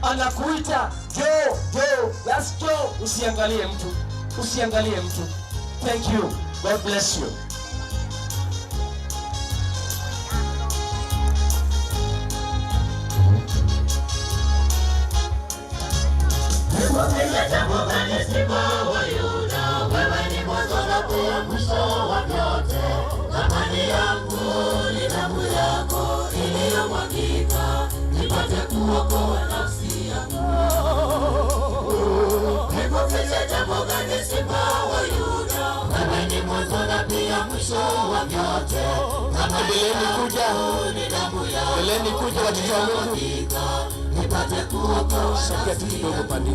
Anakuita njoo, njoo, just njoo, usiangalie mtu, usiangalie mtu. Thank you. God bless you. Wewe ni mwanzo na pia mwisho wa vyote. Thamani yangu ni damu yako iliyomwagika, nipate kuokoa nafsi yangu. Nikufiche jambo gani, Simba wa Yuda? Wewe ni mwanzo na pia mwisho wa vyote. Endeleeni kuja, endeleeni kuja watoto wa Mungu. Nipate kuokoa. Sogea tu kidogo pande,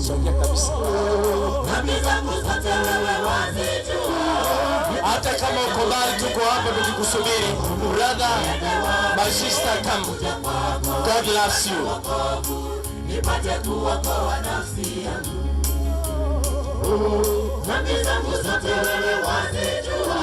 sogea kabisa. Dhambi zangu zote wewe wazijua. Hata kama uko mbali, tuko hapa tukikusubiri. Brother, my sister, come. God loves you. Nipate kuokoa nafsi yangu. Dhambi zangu zote wewe wazijua.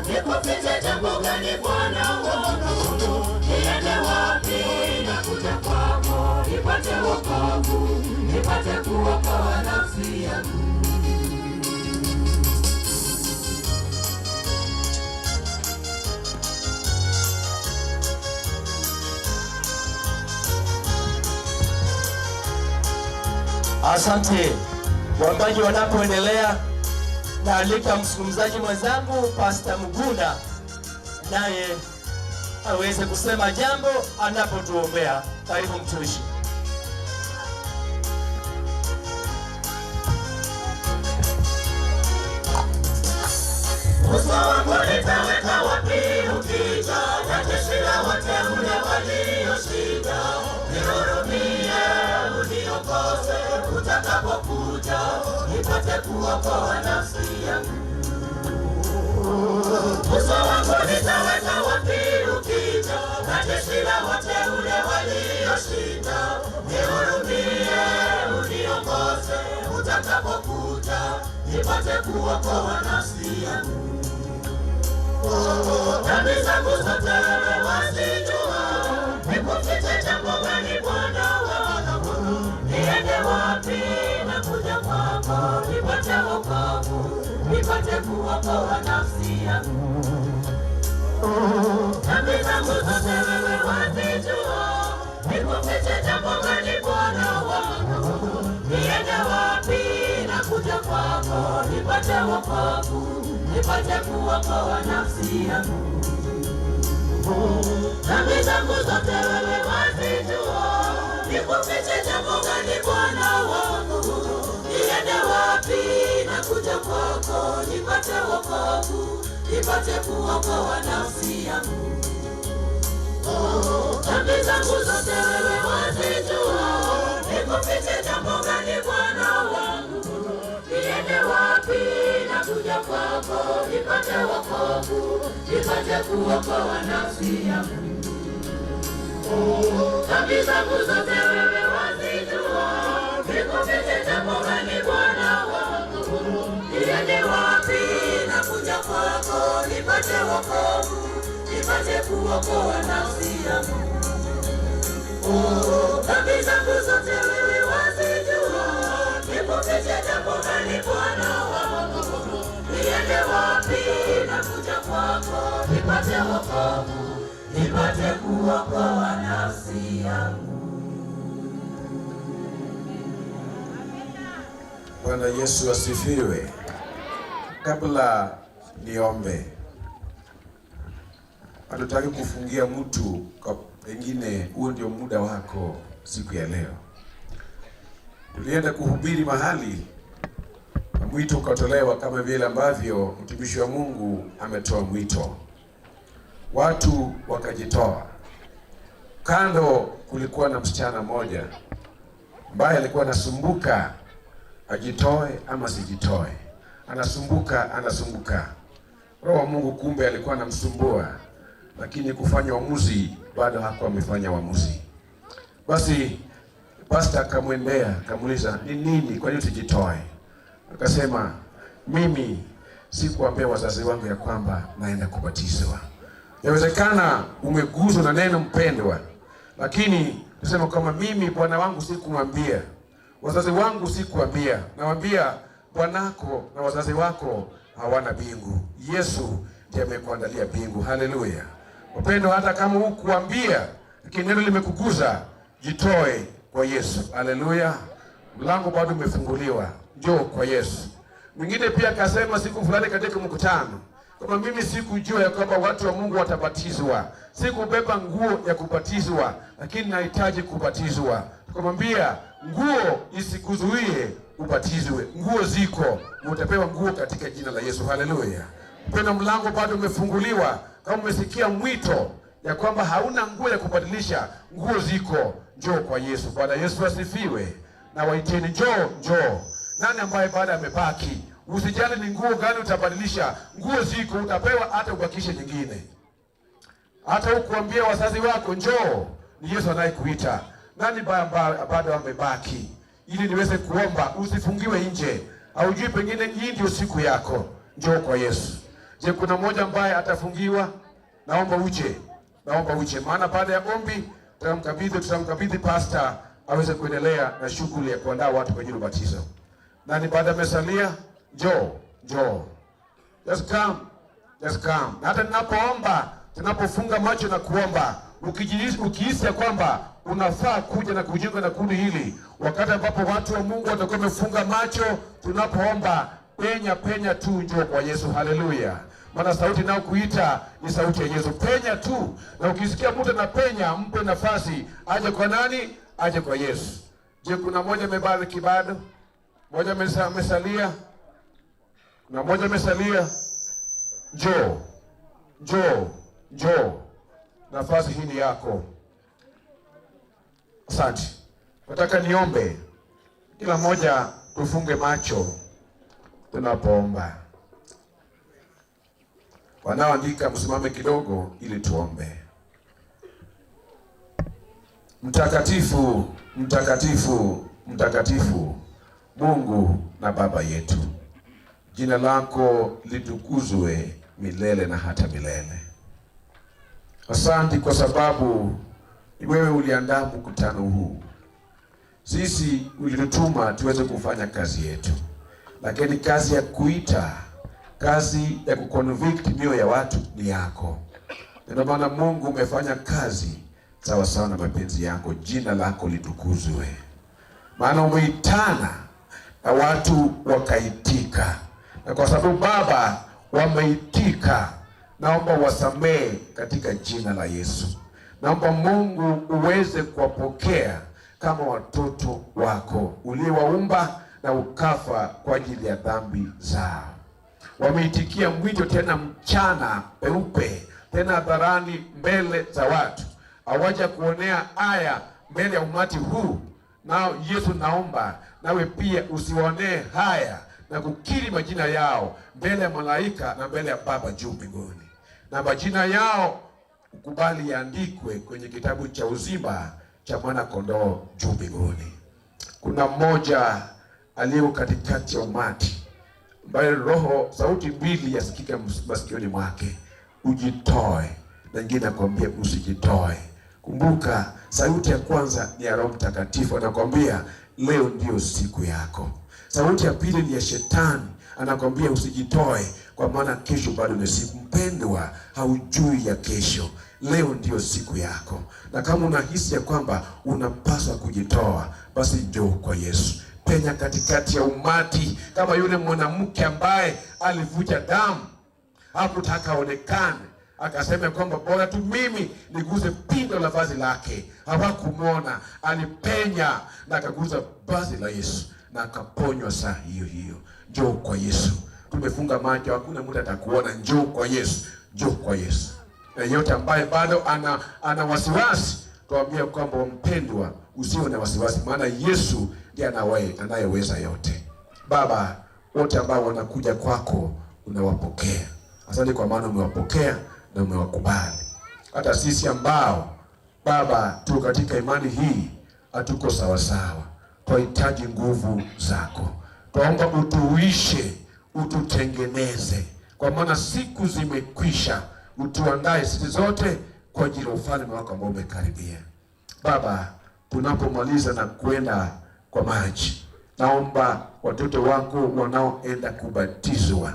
Nikufiche jambo gani Bwana wangu? Niende wapi na kuja kwako? Nipate wokovu, nipate kuokoa nafsi yangu. Asante. Waimbaji wanapoendelea, naalika mzungumzaji mwenzangu Pastor Muguna naye aweze kusema jambo anapotuombea. Karibu mtumishi. Uso wangu nitaweka wapi ukija, na jeshi la wateule walioshinda? Nihurumie, uniokoze utakapokuja, nipate kuokoa nafsi yangu. Uso wangu nitaweka wapi ukija, na jeshi la wateule walioshinda? Nihurumie, uniokoze utakapokuja, nipate kuokoa nafsi yangu. Dhambi zangu zote wewe wazijua, nikufiche jambo gani Bwana wangu? Niende wapi na kuja kwako, nipate wokovu, nipate kuokoa nafsi yangu. Dhambi zangu zote wewe wazijua, nikufiche jambo gani Bwana wangu? Niende wapi na kuja kwako, nipate wokovu, nipate kuokoa nafsi yangu. Dhambi zangu zote wewe wazijua, nikufiche jambo gani Bwana wangu? Niende wapi na kuja kwako, nipate wokovu, nipate kuokoa nafsi yangu. Dhambi zangu zote wewe wazijua, nikufiche jambo gani Bwana wangu? Niende wapi na kuja kwako, nipate wokovu, nipate kuokoa nafsi yangu. Dhambi zangu zote wewe wazijua, nikufiche jambo gani Bwana wangu? Niende wapi na kuja kwako, nipate wokovu, nipate kuokoa nafsi yangu. Dhambi zangu zote wewe wazijua, nikufiche jambo gani Bwana wangu? Niende wapi na kuja kwako, nipate wokovu, nipate kuokoa nafsi yangu. Bwana Yesu asifiwe. Kabla niombe, hatutaki kufungia mtu, kwa pengine huo ndio muda wako siku ya leo. Tulienda kuhubiri mahali na mwito ukatolewa kama vile ambavyo mtumishi wa Mungu ametoa mwito. Watu wakajitoa. Kando kulikuwa na msichana mmoja ambaye alikuwa anasumbuka ajitoe ama sijitoe. Anasumbuka, anasumbuka. Roho wa Mungu kumbe alikuwa anamsumbua. lakini kufanya uamuzi bado hakuwa amefanya uamuzi. Basi pastor akamwendea akamuuliza, ni nini, kwa nini usijitoe? Akasema, mimi sikuambia wazazi wangu ya kwamba naenda kubatizwa. Yawezekana umeguswa na neno mpendwa, lakini tuseme kama mimi bwana wangu sikumwambia, wazazi wangu sikuambia. Nawaambia bwanako na wazazi wako hawana mbingu. Yesu ndiye amekuandalia mbingu. Haleluya. Wapendwa, hata kama hukuambia, lakini neno limekuguza, jitoe kwa Yesu. Haleluya. Mlango bado umefunguliwa, njoo kwa Yesu. Mwingine pia akasema siku fulani katika mkutano, kama mimi sikujua ya kwamba watu wa Mungu watabatizwa, sikubeba nguo ya kubatizwa, lakini nahitaji kubatizwa. Tukamwambia nguo isikuzuie ubatizwe, nguo ziko, utapewa nguo katika jina la Yesu. Haleluya. Mpendwa, mlango bado umefunguliwa. Kama umesikia mwito ya kwamba hauna nguo ya kubadilisha, nguo ziko, njoo kwa Yesu. Bwana Yesu asifiwe. Na waiteni, njoo, njoo. Nani ambaye baada amebaki? Usijali ni nguo gani utabadilisha, nguo ziko, utapewa hata ubakishe nyingine. Hata ukuambia wazazi wako njoo, ni Yesu anayekuita. Nani bado amebaki? Ili niweze kuomba, usifungiwe nje. Haujui pengine hii ndio siku yako. Njoo kwa Yesu. Je, kuna mmoja ambaye atafungiwa? Naomba uje. Naomba uje. Maana baada ya ombi tutamkabidhi pastor aweze kuendelea na shughuli ya kuandaa watu kwa ajili ya ubatizo. Nani baada amesalia? Njoo, njoo. Just come. Just come. Na hata ninapoomba, tunapofunga macho na kuomba, ukihisi kwamba unafaa kuja na kujiunga na kundi hili, wakati ambapo watu wa Mungu watakuwa wamefunga macho, tunapoomba, penya penya tu, njoo kwa Yesu. Haleluya. Maana sauti inayokuita ni sauti ya Yesu. Penya tu. Na ukisikia mtu anapenya, mpe nafasi aje kwa nani? Aje kwa Yesu. Je, kuna mmoja amebaki bado? Mmoja amesalia? Kuna mmoja amesalia? Njoo. Njoo. Njoo. Nafasi hii ni yako. Asante. Nataka niombe. Kila mmoja tufunge macho tunapoomba. Wanaoandika msimame kidogo ili tuombe. Mtakatifu, mtakatifu, mtakatifu, Mungu na Baba yetu, jina lako litukuzwe milele na hata milele. Asante kwa sababu wewe uliandaa mkutano huu. Sisi ulitutuma tuweze kufanya kazi yetu, lakini kazi ya kuita, kazi ya kuconvict mioyo ya watu ni yako. Ndio maana Mungu umefanya kazi sawa sawa na mapenzi yako. Jina lako litukuzwe. Maana umeitana na watu wakaitika, na kwa sababu Baba wameitika, naomba wasamee katika jina la Yesu. Naomba Mungu uweze kuwapokea kama watoto wako uliwaumba na ukafa kwa ajili ya dhambi zao. Wameitikia mwito tena mchana peupe, tena hadharani mbele za watu, hawaja kuonea haya mbele ya umati huu. Nao Yesu, naomba nawe pia usiwaonee haya na kukiri majina yao mbele ya malaika na mbele ya Baba juu mbinguni, na majina yao ukubali yaandikwe kwenye kitabu cha uzima cha mwana kondoo juu mbinguni. Kuna mmoja aliye katikati ya umati ambaye roho sauti mbili yasikika masikioni mwake, ujitoe, na nyingine akwambia usijitoe. Kumbuka, sauti ya kwanza ni ya Roho Mtakatifu, anakwambia leo ndio siku yako. Sauti ya pili ni ya Shetani, anakwambia usijitoe, kwa maana kesho bado ni siku. Mpendwa, haujui ya kesho. Leo ndio siku yako, na kama unahisi ya kwamba unapaswa kujitoa, basi njoo kwa Yesu. Penya katikati ya umati kama yule mwanamke ambaye alivuja damu, hakutaka aonekane, akasema kwamba bora tu mimi niguze pindo la vazi lake. Hawakumwona, alipenya na akaguza vazi la Yesu na akaponywa saa hiyo hiyo. Njoo kwa Yesu. Tumefunga macho, hakuna mtu atakuona. Njoo kwa Yesu, njoo kwa Yesu. Na yeyote ambaye bado ana wasiwasi, tuambie kwamba mpendwa, usiwe na wasiwasi, maana Yesu ndiye anayeweza yote. Baba, wote ambao wanakuja kwako unawapokea. Asante kwa maana umewapokea na umewakubali. Hata sisi ambao Baba tuko katika imani hii hatuko sawasawa, twahitaji nguvu zako. Twaomba utuishe, ututengeneze, kwa maana siku zimekwisha. Utuandae sisi zote kwa ajili ya ufalme wako ambao umekaribia. Baba, tunapomaliza na kwenda kwa maji, naomba watoto wako wanaoenda kubatizwa,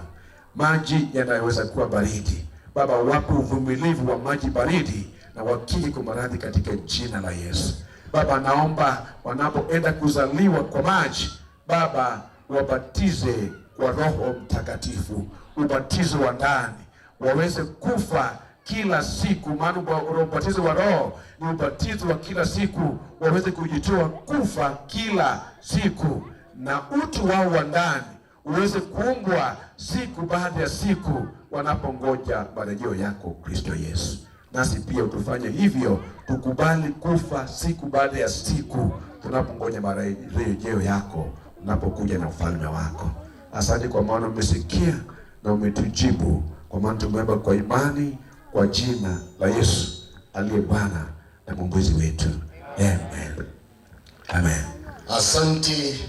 maji yanayoweza kuwa baridi, Baba, wape uvumilivu wa maji baridi na wakinge kwa maradhi katika jina la Yesu. Baba, naomba wanapoenda kuzaliwa kwa maji, Baba, wabatize kwa Roho Mtakatifu, ubatizo wa ndani, waweze kufa kila siku, maana ubatizo wa Roho ni ubatizo wa kila siku, waweze kujitoa kufa kila siku, na utu wao wa ndani uweze kuumbwa siku baada ya siku, wanapongoja marejeo yako Kristo Yesu. Nasi pia utufanye hivyo, tukubali kufa siku baada ya siku, tunapongoja marejeo yako, unapokuja na ufalme wako. Asante kwa maana umesikia na umetujibu, kwa maana tumeomba kwa imani kwa jina la Yesu aliye Bwana na Mwokozi wetu. Amen. Amen. Asanti.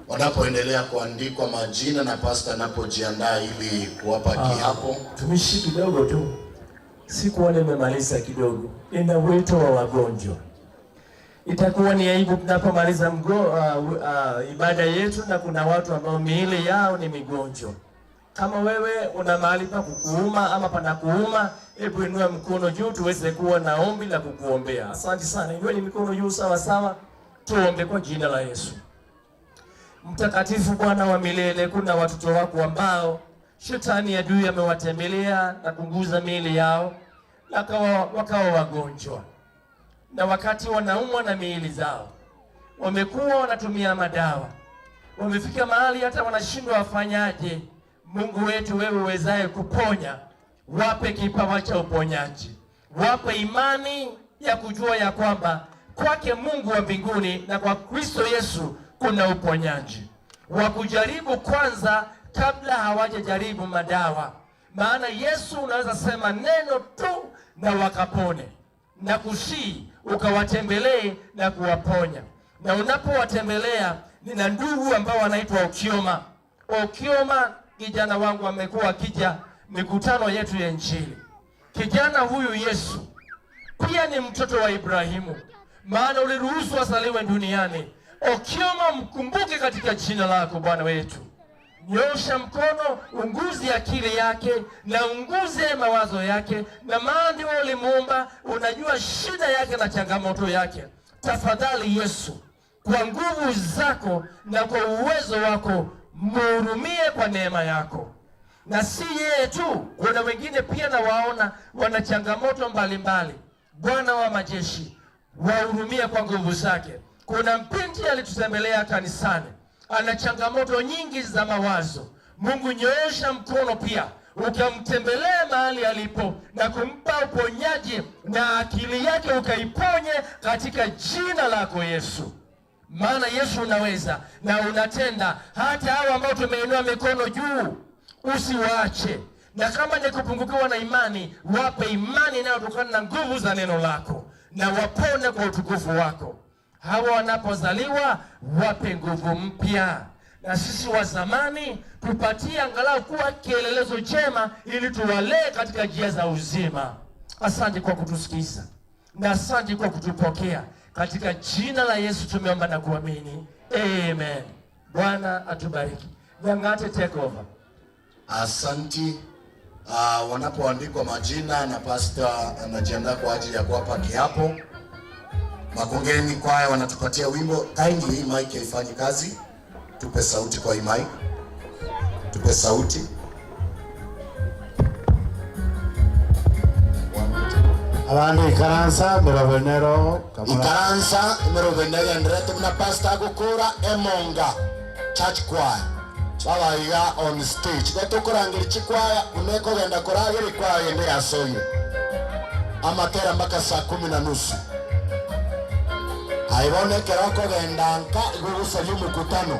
Wanapoendelea kuandikwa majina na pasta anapojiandaa ili kuwapa kiapo. Tumishi kidogo tu, sikuwa nimemaliza kidogo. Nina wito wa wagonjwa. Itakuwa ni aibu tunapomaliza ibada yetu na kuna watu ambao miili yao ni migonjwa. Kama wewe una mahali pa kukuuma ama panakuuma, hebu inua mkono juu tuweze kuwa na ombi la kukuombea. Asante sana. Inueni mikono juu sawa sawa, tuombe kwa jina la Yesu. Mtakatifu Bwana wa milele, kuna watoto wako ambao shetani adui amewatembelea na kunguza miili yao na wakawa wagonjwa, na wakati wanaumwa na miili zao wamekuwa wanatumia madawa, wamefika mahali hata wanashindwa wafanyaje. Mungu wetu, wewe uwezaye kuponya, wape kipawa cha uponyaji, wape imani ya kujua ya kwamba kwake Mungu wa mbinguni na kwa Kristo Yesu kuna uponyaji. Wakujaribu kwanza kabla hawajajaribu madawa, maana Yesu unaweza sema neno tu na wakapone, na kushii ukawatembelee na kuwaponya. Na unapowatembelea, nina ndugu ambao wanaitwa Okioma. Okioma kijana wangu amekuwa akija mikutano yetu ya Injili. Kijana huyu Yesu pia ni mtoto wa Ibrahimu, maana uliruhusu azaliwe duniani. Okioma mkumbuke katika jina lako Bwana wetu. Nyosha mkono, unguze akili yake na unguze mawazo yake, na maana ndiwe ulimuumba, unajua shida yake na changamoto yake. Tafadhali Yesu, kwa nguvu zako na kwa uwezo wako, muhurumie kwa neema yako. Na si yeye tu, kuna wengine pia na waona wana changamoto mbalimbali. Bwana wa majeshi, wahurumie kwa nguvu zake. Kuna mpinti alitutembelea kanisani, ana changamoto nyingi za mawazo. Mungu, nyoosha mkono pia ukamtembelea mahali alipo na kumpa uponyaji, na akili yake ukaiponye katika jina lako Yesu. Maana Yesu unaweza na unatenda. Hata hao ambao tumeinua mikono juu usiwaache, na kama ni kupungukiwa na imani, wape imani inayotokana na nguvu za neno lako, na wapone kwa utukufu wako. Hawa wanapozaliwa wape nguvu mpya, na sisi wa zamani tupatie angalau kuwa kielelezo chema, ili tuwalee katika njia za uzima. Asante kwa kutusikiza na asante kwa kutupokea. Katika jina la Yesu tumeomba na kuamini, amen. Bwana atubariki. Nyang'ate, take over. Asanti. Wanapoandikwa majina na pastor anajiandaa kwa ajili ya kuwapa kiapo. Makongeni kwaya wanatupatia wimbo. Kindly, hii mic haifanyi kazi. Tupe sauti kwa hii mic. Tupe sauti. Abandi ikaransa mirovenero Ikaransa mirovenero enderete muna pastor gukura emonga church choir. Babaiga on stage. Gatukurangiri chikwaya unekogenda kuragiri kwaya yende yasoire. Amatera mpaka 10:30. Aibonekera okogenda nka igugusaria omukutano.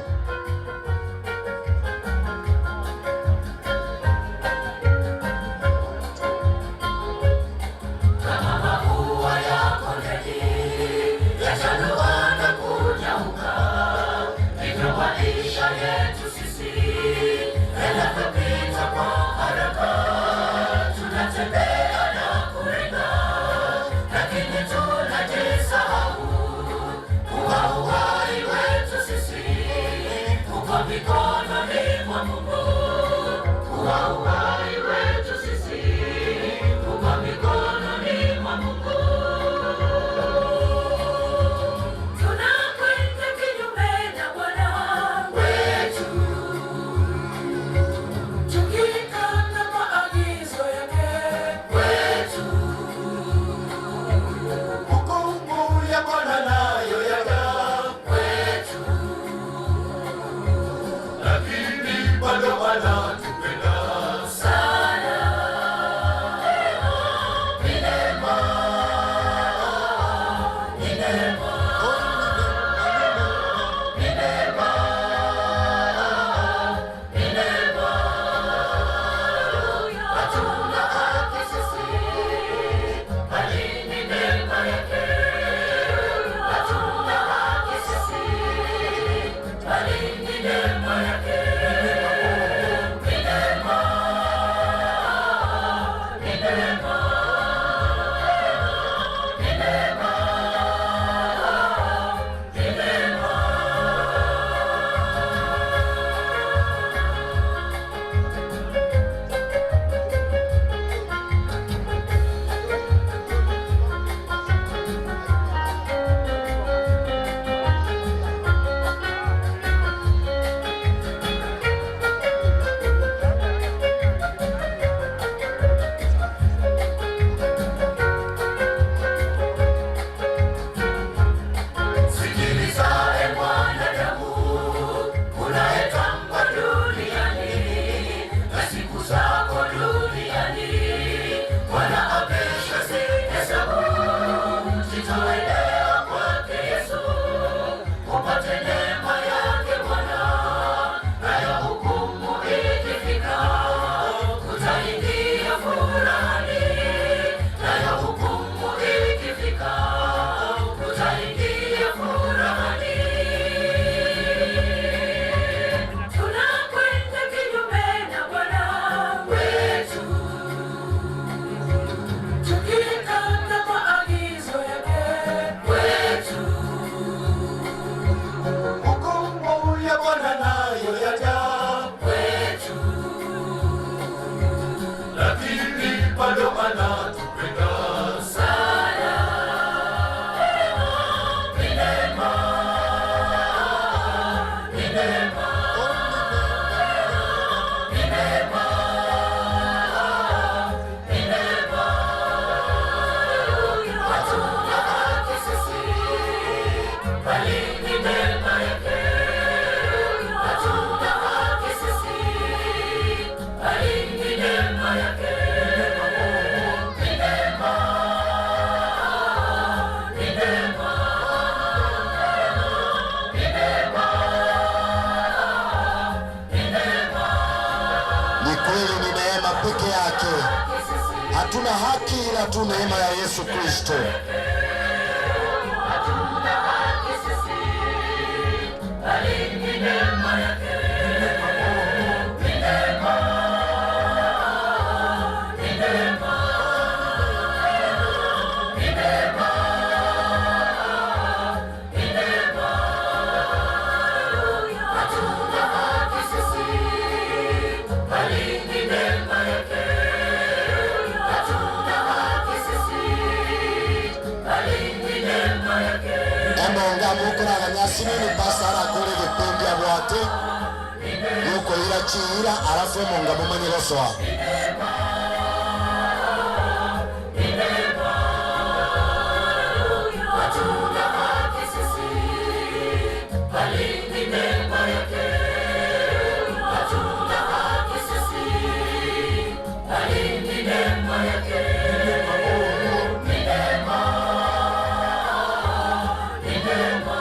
Hatuna haki ila tu neema ya Yesu Kristo. Hatuna haki sisi, bali ni neema yake. Ni neema, ni neema, ni neema, ni neema. Hatuna haki sisi, bali ni neema yake. Hatuna haki sisi, bali ni neema yake. Emonga mukoraga nyasinini pastor akore gipindi abwate yukoira chiira alafu emonga mumanye gosoa. Hatuna haki sisi, bali ni neema yake. Hatuna haki sisi, bali ni neema yake. Ni neema, ni neema,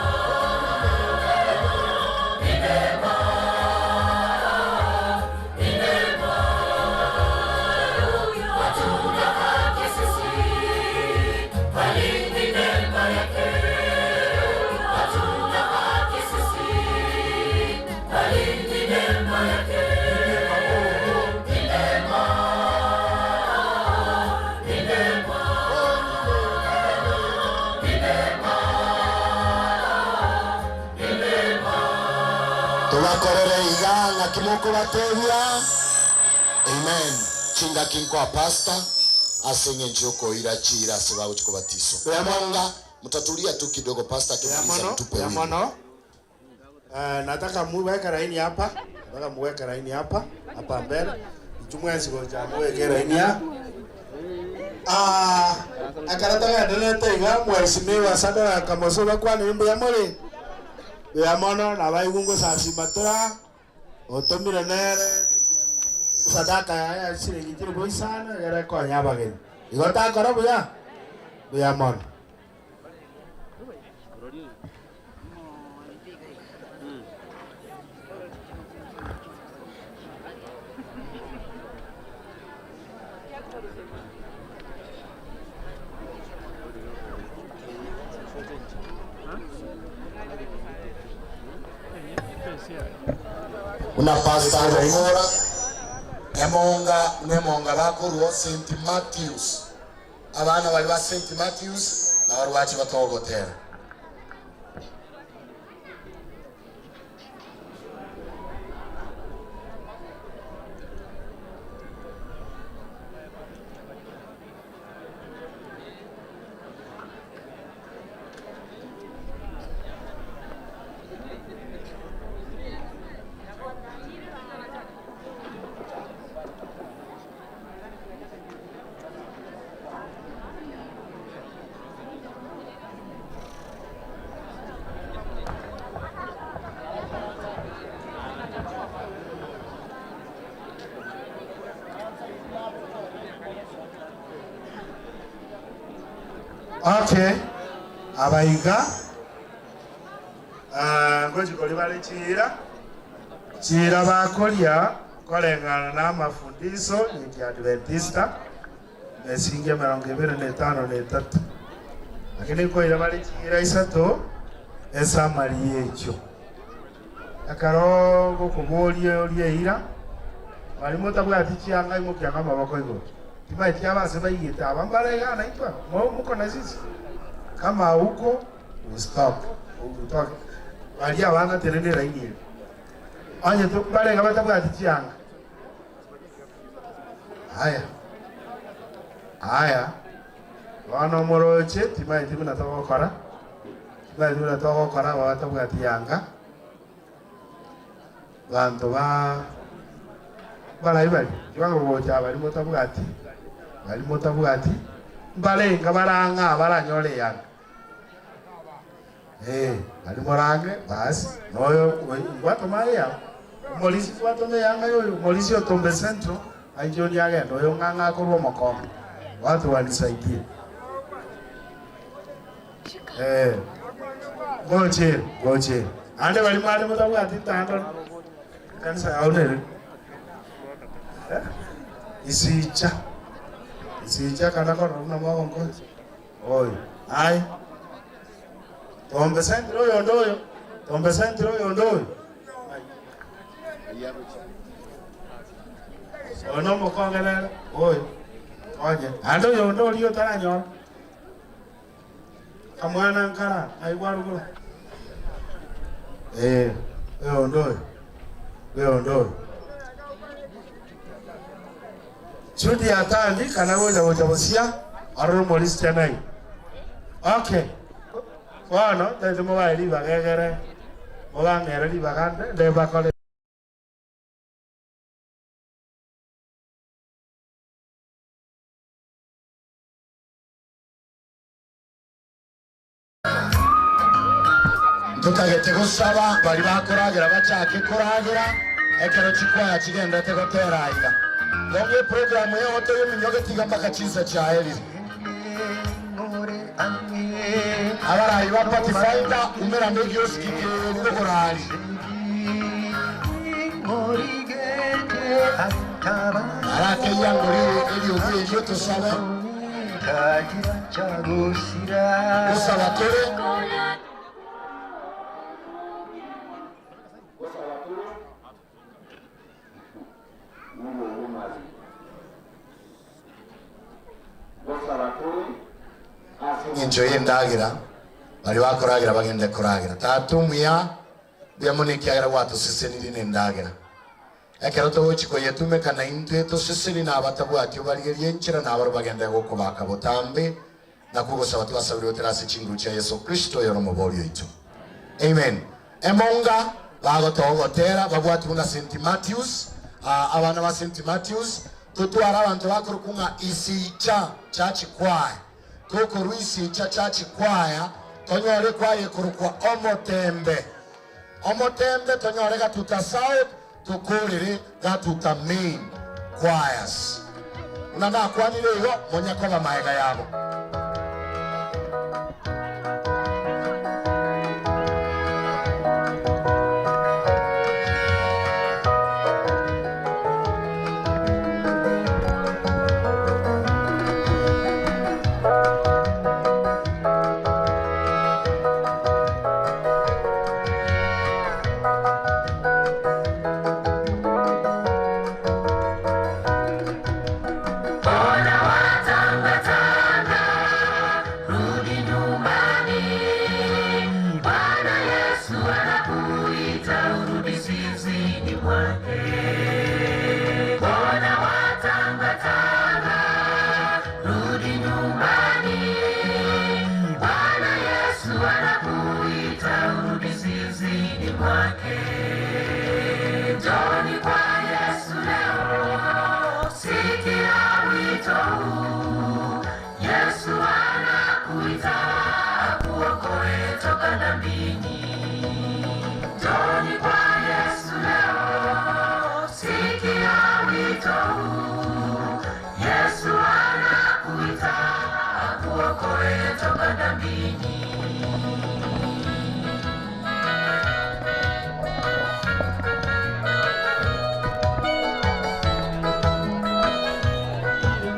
ni neema, ni neema. Hatuna haki sisi, bali ni neema yake. Hatuna haki sisi, bali ni neema yake. Ni neema, ni neema, ni neema, ni neema. Tubakorere iganga kimukubatebia. Amen. Chinga kinkwa pastor asenge njoko ira chira sababu chikobatiso. Emonga mtatulia tu kidogo pastor akimaliza Yamono, mtupe wimbo. yamono. Nataka muweke laini hapa. Nataka muweke laini hapa, hapa mbele. Ichumwe sigo cha muweke laini ya. Akarata gaendelete iga mheshimiwa Sadara Kamoso bakwana imbu ya muri. Yamono na baigungo sasimatura. Otomire nere sadaka ya shilingi chiri boisana gere konya abageni. Igo takora buya. Buya mono. Una pastor Rora emonga nemonga bakorwo St Matthews. Abana bali ba St Matthews na barwachi batogotera. Okay, abaiga ngojikoli bali chira chira bakolya kolengana na mafundisho ya Adventista mesingi 25 na 3 lakini koira bali chira isato esamari ekyo akaro gokubolie olieira bali mutabwati chianga imukyanga maboko igoro tibaiti abase baigete abambalega naitwa muko na sisi kama huko stop utoke bali abanga terene laini anye tu balega batabwati chianga haya haya wana moroche tibaiti munatokora tibaiti munatokora batabwati yanga bantu ba balaibali kiwango bocha bali mutabwati bali mutabwati mbalenga baranga baranyole yanga bali morange basi noyo ngwato maya molisi kwato me yanga yoyo molisi otombe centro anjoni agenda oyo nganga korwo mokomo watu wanisaidie goche goche ande bali mwali mutabwati tando kanisa aonere isicha Sicha kana kono na mwagongo. Oyo. Ai. Tombe sentro oyo ndoyo. Tombe sentro oyo ndoyo. Ono mokongelera. Oyo. Onye. Ando yo ndo taranyo. Kamwana nkara aigwarugura. Eh, oyo ndoyo. Oyo ndoyo. Chudi atandi kana woja woja bosia aroro molisi chanai. Okay. Bono tete mobae ribagegere. Mobangere ribagande ndebakore. Tutagete gusaba bari bakoragira bacake koragira ekero chikwaya chigenda tegotera iga. Nonge programu yote y'eminyoge tigamba kachiza cha eli. Abarayi ba Pathfinder umera ndogyoski ke Arake yangori eli obi elio tusabe. Gusaba tore. Injo yendagira bari bakoragira bagende koragira tatumia byamunikiagira watu siseniri nendagira ekero togochiko yetumekana intwe toseseni nabatabwati barigerie nchira nabaro bagende gokobaka botambe nakugosaba twasabire oterase chinguru cha Yesu Kristo yoromoborio itu. Amen. Emonga bagotogotera babwati buna St. Matthews abana ba St. Matthews tutwara abantu bakorukunga isicha church choir koko ruisicha church choir tonyore kwaye kurukwa omotembe omotembe tonyore gatuta south tukurire gatuta main choirs unanda kwanire igo monyakoba maega yabo.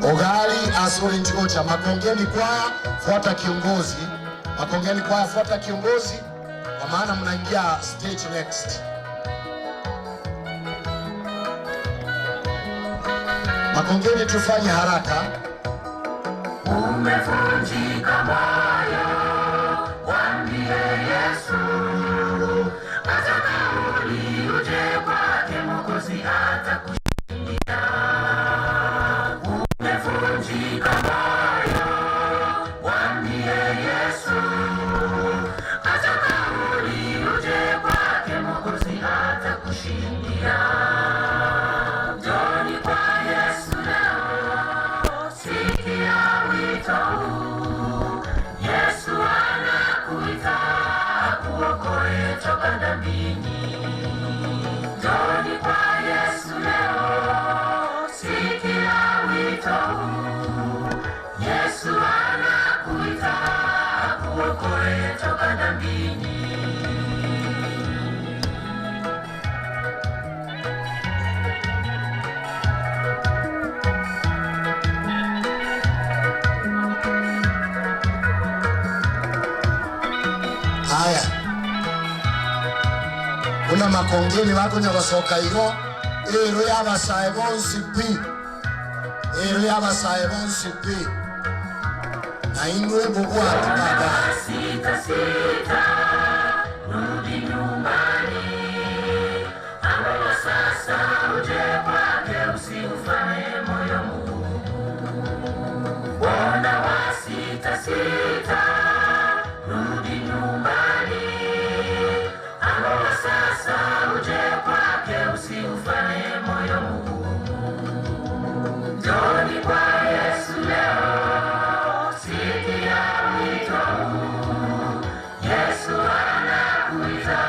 Ogali asuri nchikocha Makongeni kwaya fuata kiongozi. Makongeni kwaya fuata kiongozi kwa maana mnaingia stage next. Makongeni tufanye haraka. Umevunjika moyo, mwambie Yesu hata kauli uje kwake Mwokozi atakushindia. Umevunjika moyo, mwambie Yesu hata kauli uje kwake Mwokozi atakushindia. Njoni kwa Yesu leo, sikia wito huu. Yesu anakuita akuokoe toka dhambini. Njoni kwa Yesu leo, sikia wito huu. Yesu anakuita akuokoe toka dhambini. Haya, kuna makongeni bakonyagosoka igo ero y'abasae bonsi pi, ero y'abasae bonsi pi, na inwe mubwati baba. Sita sita, rudi nyumbani, amua sasa uje kwake, usiufanye moyo mgumu. Mbona wasita sita, rudi nyumbani, amua sasa uje kwake, usiufanye moyo mgumu. Njoni kwa Yesu leo, sikia wito huu. Yesu anakuita,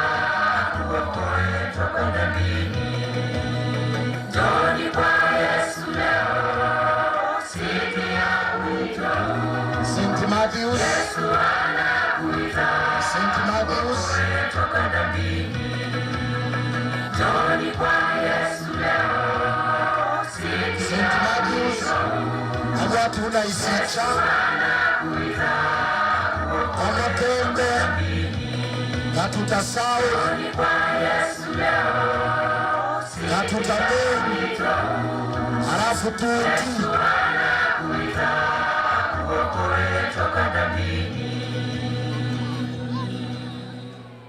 akuokoe toka dhambini. Njoni kwa Yesu leo, sikia wito huu. St. Matthews. Yesu anakuita, St. Matthews. akuokoe toka dhambini. Njoni kwa Yesu leo, St. sikia Matthews. wito huu. Abwati una isicha amatembe gatutasau gatutambe halafu tuti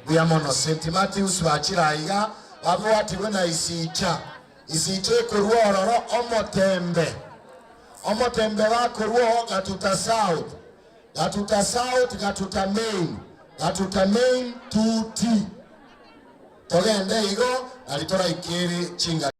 buyamono. St. Matthews bakiraiga babwatibwe na isicha isicha ekorwa ororo omotembe omotembe bakorwo gatuta south, gatuta south, gatuta main, gatuta main tuti togende igo nari toraikere chinga.